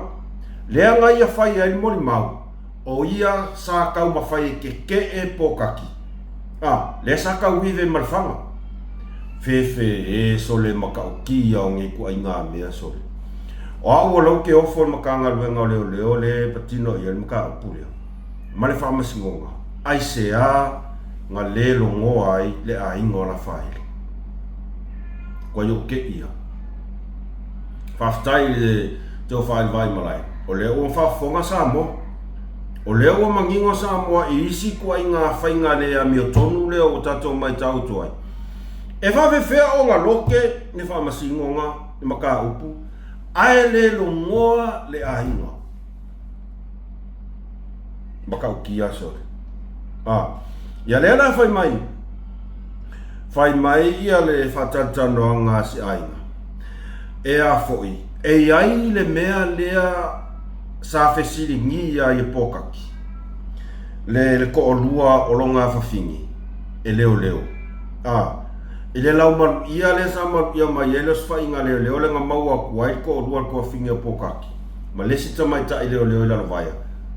Leaga ia fai ai le molimau, O ia sa taumafai e kekeʻe pōkaki, a, lea sa tauive ma le faga. Fefe e sole mataʻukia o nei ituaiga mea sole. O au o lou ke ofo i le Matagaluega o Leoleo le patino i ai le mataupu lea ma le faamasinoga, aisea na le logoa ai le aiga o Lafaele? Kua i ou keʻi ia. Faafetai i le Teofaailivai Malae, o lea ua faafofoga Samoa. O lea ua manino Samoa i isi ituaiga faiga le amiotonu lea ua tatou matau atu ai. E faafefea ona loke le faamasinoga le mataupu ae le logoa le aiga? Matautia sole. A, ia lea la fai mai, fai mai ia le faatalatalanoaga a si aiga. E a foi, e i ai le mea lea sa fesiligia ai e Pōkaki, le, le toalua o lona afafine, e leoleo. A, i le laumaluia lea sa maluia mai ai le osofaiga leoleo lea na maua atu ai le toalua o le tuafine o Pōkaki, ma le isi tamaitai leoleo i Lalovaea,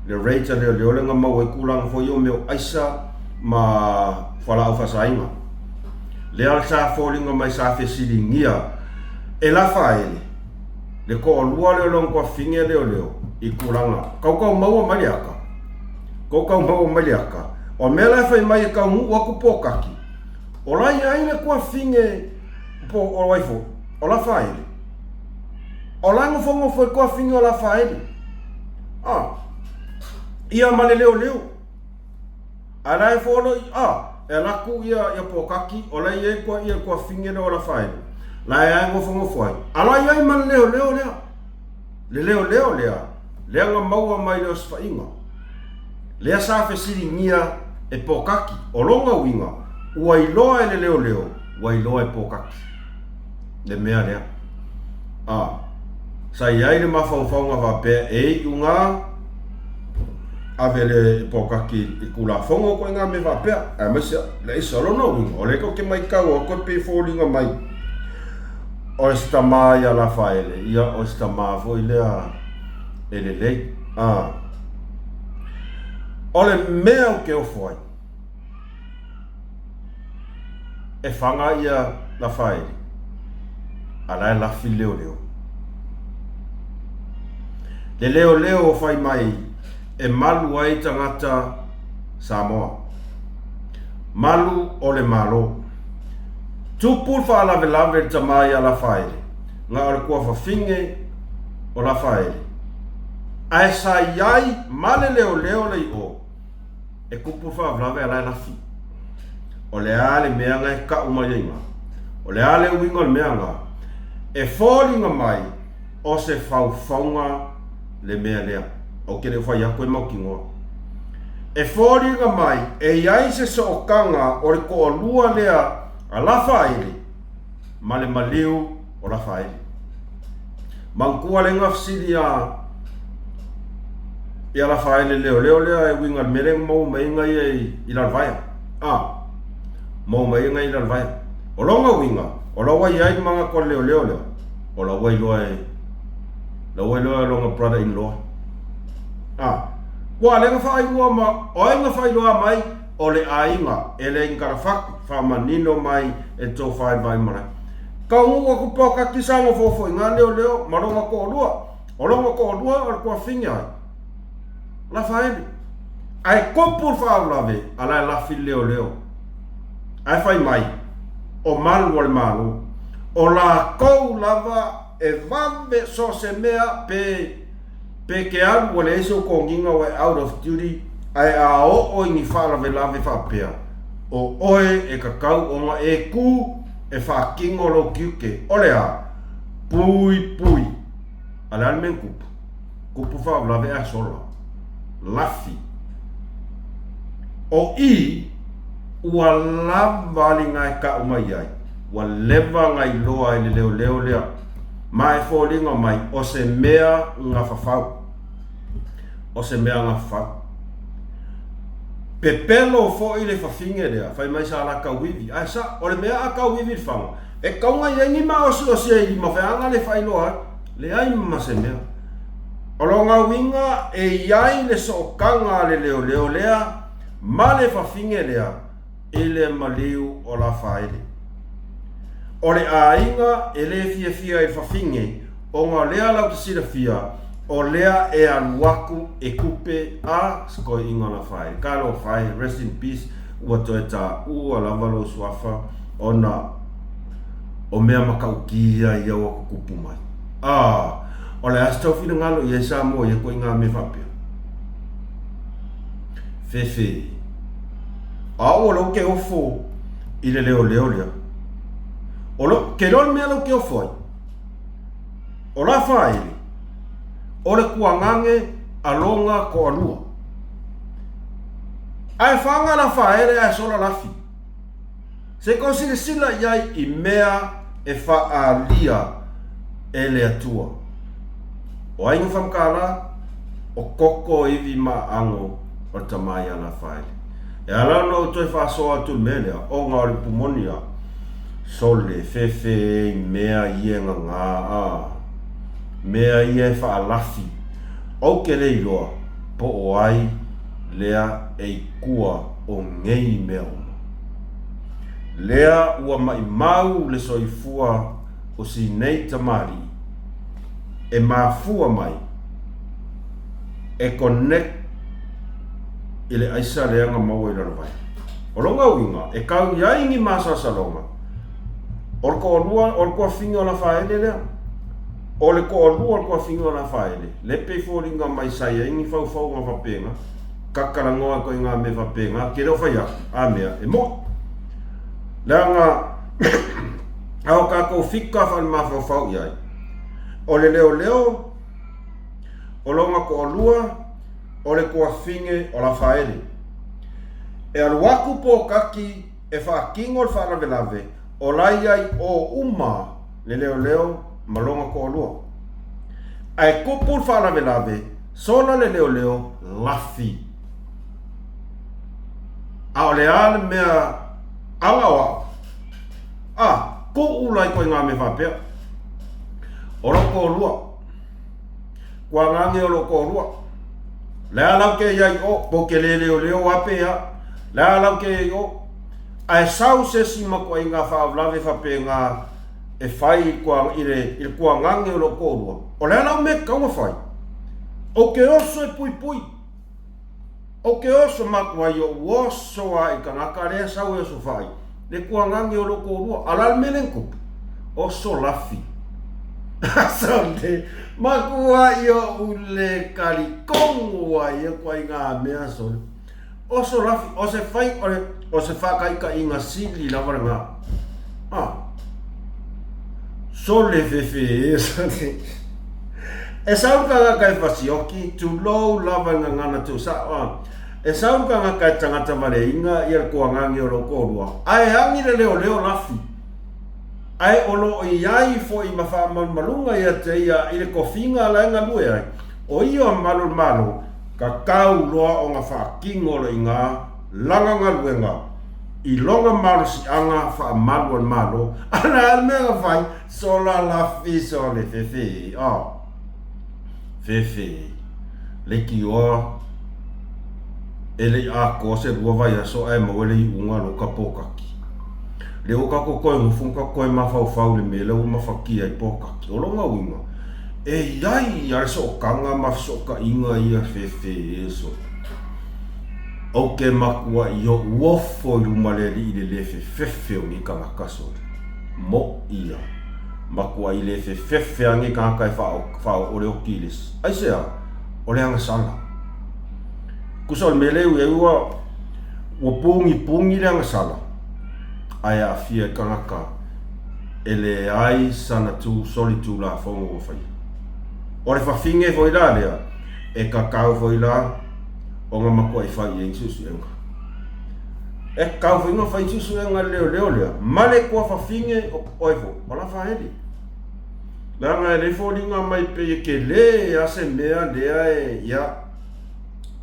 le rate a leoleo lea na maua ai tulaga foi ia o mea o aisa ma fualaau faasaina. Lea sa foliga mai sa fesiligia e Lafaele le toalua lea o lona tuafafine leoleo i tulaga kaukau maua mai le aka, kaukau maua mai le aka. O le mea la e fai mai e taunuu atu Pōkaki, o la e i ai le tuafafine po o ai foi, o Lafaele. O la e nofonofo i le tuafafine o Lafaele. Ah, ia ma le leoleo. Ae la e folo i, a, e ala atu ia, ia Pōkaki, o la e i ai kua ia tuafafine lea o Lafaele, la e ae nofonofo ai. A la i ai ma le leoleo lea. Le leoleo lea, lea na maua mai le osofaiga. Lea sa fesiligia e Pōkaki, o lona uiga, ua iloa e le leoleo, ua iloa e Pōkaki le mea lea. A, sa i ai le mafaufauga faapea e iu ngā ave le pōkaki i Kulafono koe ngā mea faapea, aemaise le aisa. O lona uiga, o lea tou te maitau atu e pei e foliga mai. O se tamā ia Lafaele, ia o se tamā foi lea e lelei. A. O le mea ou te ofo ai, e faga ia Lafaele, a la e lafi le leoleo. Le leoleo o fai mai e malu ai tagata Samoa. Malu o le Malo. Tupu le faalavelave i le tama ia Lafaele, na o le kuafafine o Lafaele, ae sa i ai ma le leoleo le i o, e kupu le faalavelave a la e lafi. O le a le mea na e kau mai ai na? O le a le uiga o le mea na? E foliga mai o se faufauga le mea lea. Ou te le o fai atu e mautinoa. E foliga mai e i ai se sootaga o le toalua lea a Lafaele ma le maliu o Lafaele. Manatua le fesili a ia Lafaele leoleo lea e uiga i le mea lea na maua mai ai ia i Lalovaea. A, maua mai ai ia i Lalovaea. O lona uiga, o la ua i ai le manatu a le leoleo lea, o la ua iloa e la ua iloa e lona brother in law. A, ua lea na faailoa ma, o ai na faailoa mai? O le aiga, e le Ingalafatu, faamanino mai e le tou faaivaimalae. Taunuu atu Pōkaki sa nofo foi ngā leoleo ma lona toalua. O lona toalua o le tuafafine ai, Lafaele. Ae tupu le faalavelave a la e lafi le leoleo. Ae fai mai, o malu o le Malo. O latou lava e vave so o se mea pe Pe ke alu ua leai sou togiga ua e out of duty ae a oo i ni faalavelave faapea, o oe e tatau ona e ku e faatino lou tiute. O le a? Pui pui. A le a le mea na tupu? Tupu faalavelave ae sola. Lafi. O i, ua lava liga e kau mai ai, ua leva ona iloa e le leoleo lea. Ma e foliga mai, o se mea gafafau. O se mea gafafau. Pepelo foi le fafine lea, fai mai sa la tauivi. Ae sa, o le mea a tauivi i le faga, e tatau ona i ai ni maosiosi e i lima feaga le faailoa ai. Leai ma se mea. O lona uiga e i ai le sootaga a le leoleo lea ma le fafine lea, i le maliu o Lafaele. O le aiga e le fiafia i le fafine ona o lea latou te silafia o lea e alu atu e kupe a sikoiina o Lafaele. Talofa e, rest in peace, ua toe taua lava lou suafa ona o mea matautia ia ua tutupu mai. Ah, o le a se tau finagalo i ai Samoa ia koiga mea faapea? Fefe. A ua lou ke ofo i le leoleo lea. O lo, ke loa le mea lou ke ofo ai. O la whaele, o le kuangage a longa ko alua. Ae whanga la whaele ae sola lafi. Se i silasila i ai i mea e faaalia e le Atua. O ai na whamkala, o koko ivi ma ango o le tama ia Lafaele. E ala ona ou toe faasoa atu i le mea lea, ona o le upu moni a sole, fefe i mea ia e gagā, a, mea ia e faalafi, ou te le iloa po o ai lea e i tua o nei mea uma. Lea ua maʻimau le soifua o si nei tamalii e mafua mai e connect i le aisa lea na maua i lalo vai. O lona uiga, e kau i ai ni masalosaloga, o le toalua, o le tuafafine o Lafaele lea. O le toalua o le tuafafine o Lafaele, le pei foliga mai sa i ai ni faufauga faapena, tatalanoa ai koe i ngā mea faapena, ke le o fai atu, a mea, e moʻi. Leaga, a o kākou fika whalemafaufau i ai, o le leoleo, o lona toalua, o le tuafafine o Lafaele. E alu atu Pōkaki e faatino le faalavelave o la i ai o uma le leoleo ma lona toalua. Ae tupu le faalavelave, sola le leoleo, lafi. A o le a le mea aga o a'u? A, kuʻu la i koe ngā mea faapea. O lou toalua. Kuagage o lou toalua. Le a lau ke iai o, po ke le leoleo a pe a. Le a lau ke iai o. Ae sau se si makuaiga faalavelave faapena e fai i le, i le kuagage o lou toalua. O le a lau mea e tatau ona fai? Ou te oso e puipui. Ou te oso makuai ou oso a i tagata lea sau e oso fai, le kuagage o lou toalua. A o le a le mea lea na tupu? Oso lafi. Sole, makuai ou le kalikonu ai ia kuaiga mea sole. Oso lafi, o se fai, o le, o se faataitaiga sili lava lena. Ah. Sole fefe e sole. E sau le tagata e fasioki, tulou lava i gagana tuusao, ah. E sau le tagata e tagata valeina ia le toagagi o lou toalua, ae agi le leoleo lafi. Ae o lo o i ai foi ma faamalumaluga ia te ia i le tofiga la e galue ai, o ia o malu o le Malo, tatau loa ona faatino le iga lana galuega i lona malosiaga faamalu a le Malo, a le a le mea na fai, sola lafi sole fefe, oh, fefe, leitioa e le i atoa se lua vaiaso ae maua le iuga loka pōkaki. Lea ua tatou toe nofo ma tatou toe mafaufau i le mea lea ua mafatia ai pōkaki. O lona uiga, e i ai lava le sootaga ma fesootaiga ia fefe sole. Ou te matuai ou ofo i luma le alii i le le fefefe o nei tagata sole. Moʻi ia. Matuai le fefefe lava nei tagata e faaoo le oti i le isi. Aisea? O le agasala. Tusa o le mea lea e ui ai ua ua pugipugī le agasala, ae aafia i tagata e leai sana tu solitulafono ua faia. O le fafine foi la lea, e tatau foi la ona matuai fai i ai ni suesuega. E tatau foi ona fai ni suesuega i le leoleo lea ma le tuafafine o ai foi, o Lafaele. Leaga e le foliga mai pei e tele lava se mea lea e, ia,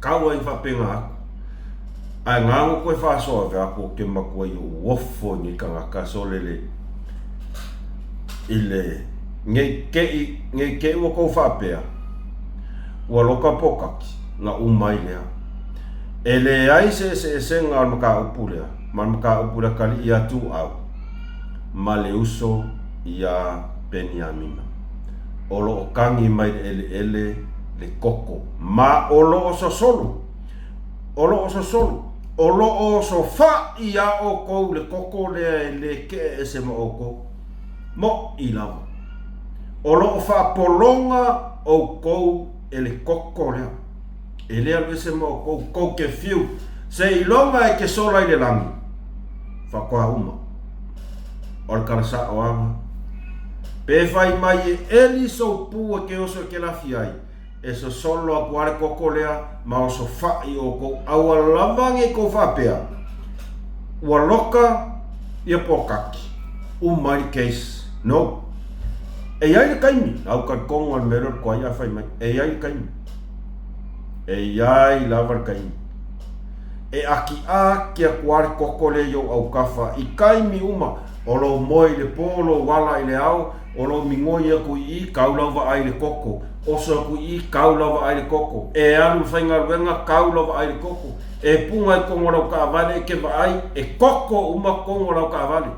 Kau ai faapena aku. Ae gā koe faasoa ave aku o ke matua i ou ofo i nei tagata sole le i le nei keʻi nei keʻi ua kou faapea ua loka pōkaki na uma ai lea. E leai se eseesega o le mataupu lea ma le mataupu i le atalii ia Tuuau ma le uso iā Peniamina o lo o tagi mai le eleele le koko. Ma o lo o sosolo, o lo o sosolo, o lo o osofaʻi iā ʻoukou le koko lea e lē keʻe ese ma ʻoukou. Moʻi lava. O lo o faapologa ʻoukou e le koko lea e lē alu ese ma ʻoukou, kou ke fiu, seiloga e ke sola i le lagi, faatoa uma. O le tala saʻoaga. Pe fai mai e ʻeli sou pū e ke oso e ke lafi ai, E sosolo aku a le koko lea ma osofaʻi ʻoukou aua lava nei kou faapea, ua loka ia pōkaki, uma ai le case. No. E i ai le taimi, au talitonu a le mea lea o le toai a fai mai, e i ai le taimi. E i ai lava le taimi. E ʻakiʻaki aku a le koko lea i ou autafa i taimi uma, o lou moe i le pō, lou ala i le ao, O lou migoi aku i i, kau lau vaai i le koko. Oso aku i i, kau lau vaai i le koko. E alu i le faigaluega, kau lau vaai i le koko. E punga i kogo o lau kaavale e ke vaai, e koko uma kogo o lau kaavale.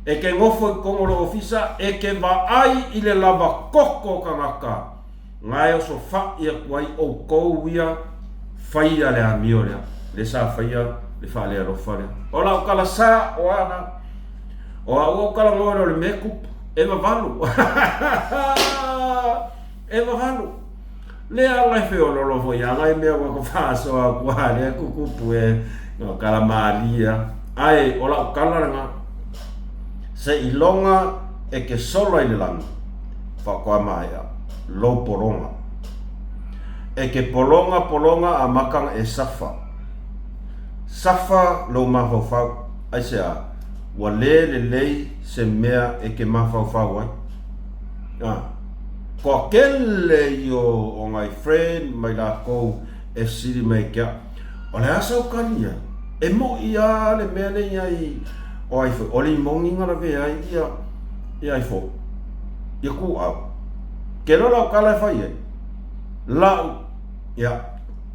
E ke nofo i kogo o lou ofisa, e ke vaai i le lava koko o tagata. Nga e osofaʻi aku ai ʻoukou ia faia le amio lea, le sa faia le faalealofa lea. O lau tala saʻo a na, o a'u au tala ngoe o le mea kupu, e vavalo. E vavalo. Lea anga e feololo foi anga e mea ua ka faasoa aku a lea kukupu e no kala malia. Ae o lau tala lena, seiloga e ke sola i le lagi, faatoa maea lou pologa. E ke pologa pologa a makana e safa. Safa lou mafaufau, aisea, ua lē lelei se mea e ke mafaufau ai. A, koa kele io o ngai friend mai lakou e sili mai ke aʻu. O le a sau kali ai? E moʻi a le mea nei ai o ai foi. O le imogi na lawe ai ia ia ai foi. Ia kūʻau. Ke loa lau kala e fai ai. Lau, ia,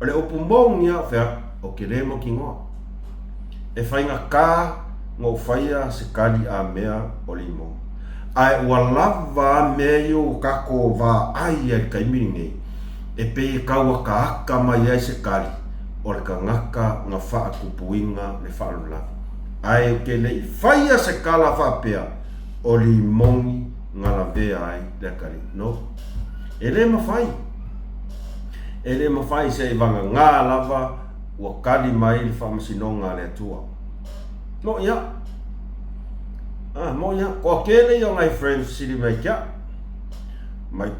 o le upu moni a fea, o ke lē mautinoa. E faigata na ou faia se kali a mea o limo. Ae ua lava a mea ia ua tatou vaai ai i le taimi lenei, e pei e tau akaaka mai ai se kali o le tagata na faatupuina le faalavelave. Ae ou te le i faia se kala faapea o limoni na lavea ai le atalii. No. E le mafai. E le mafai se i vagagā lava ua kali mai le faamasinoga a le Atua. Mo ia. Ah, mo ia. Koa kele ia o nai friends fesili mai kia. Mai.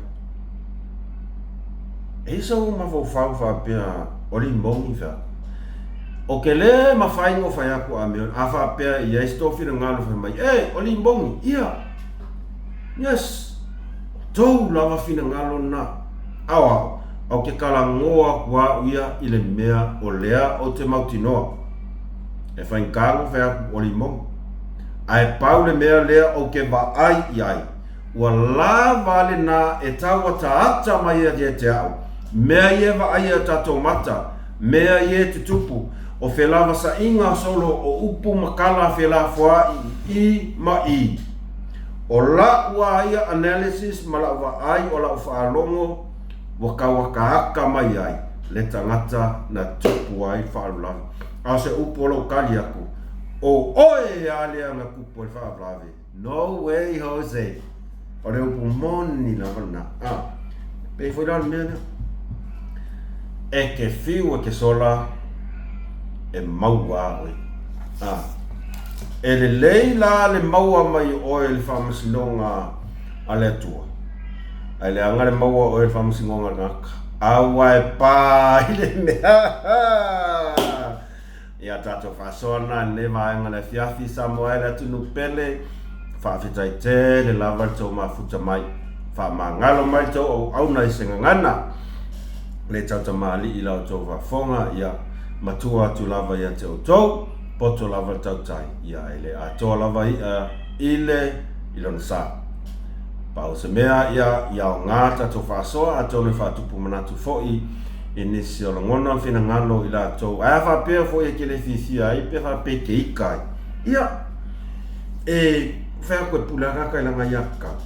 E isa u mafaufau faapea o limoni fea. O ke le mafai no fai aku a mea, a faapea i ai se tou finagalo fai mai, e, o limoni, ia. Yes. Tou lava finagalo na. Ao ao, au ke talanoa aku au ia i le mea o lea ou te mautinoa. E faigata no fai aku o limoni. Ae pau le mea lea ou ke vaai i ai, ua lava lena e tau ataata mai ai ia te au, mea ia e vaaia e tatou mata, mea ia e tutupu, o felavasaʻiga solo o upu ma kala felafoaʻi i i ma i. O laʻu a ia analysis ma laʻu vaai o laʻu faalogo ua tau akaaka mai ai le tagata na tupu ai le faalavelave. A o se upu o lou kali aku, o oe a lea na tupu ai le faalavelave. No way Jose! O le upu moni lava lena. A, pei foi la o le mea lea. E ke whiu e ke sola, e maua a oe. A, e lelei la le maua mai o oe i le faamasinoga a le Atua, ae leaga le maua o oe i le faamasinoga a le tagata. Aua e pā i le mea. Ia tatou faasoa lena i lenei vaega le afiafi Samoa e le atunuu pele. Faafetai tele lava le tou mafuta mai. Faamagalo mai le tou auauna i se gagana. Le tautamalii la outou faafofoga, ia matua atu lava ia te outou, poto lava le tautai, ia e le atoa lava i'a i le i lona sa. Pau se mea, ia, ia aoga tatou faasoa atonu e faatupu manatu foi i nisi o lagona ma finagalo i latou, ae a faapea foi e te le fiafia ai pe faapea e te ika ai, ia, e fai atu e pule akaka i lana iakau,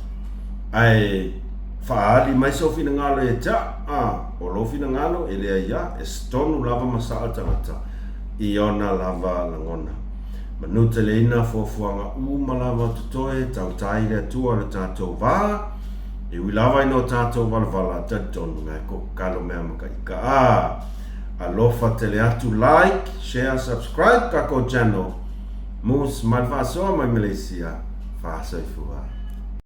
ae faaali mai sou finagalo ia te au, a, o lou finagalo e leai a, e tonu lava ma sao le tagata i ona lava lagona. Manuteleina fuafuaga uma lava o totoe, tautai le Atua o le tatou va, E ui lava ina o tatou valavala, talitonu ngai ko kalo mea ma ka ika a. Alofa tele atu like, share, subscribe kakou channel. Moose mai le faasoa mai Malaysia. Faasoifua.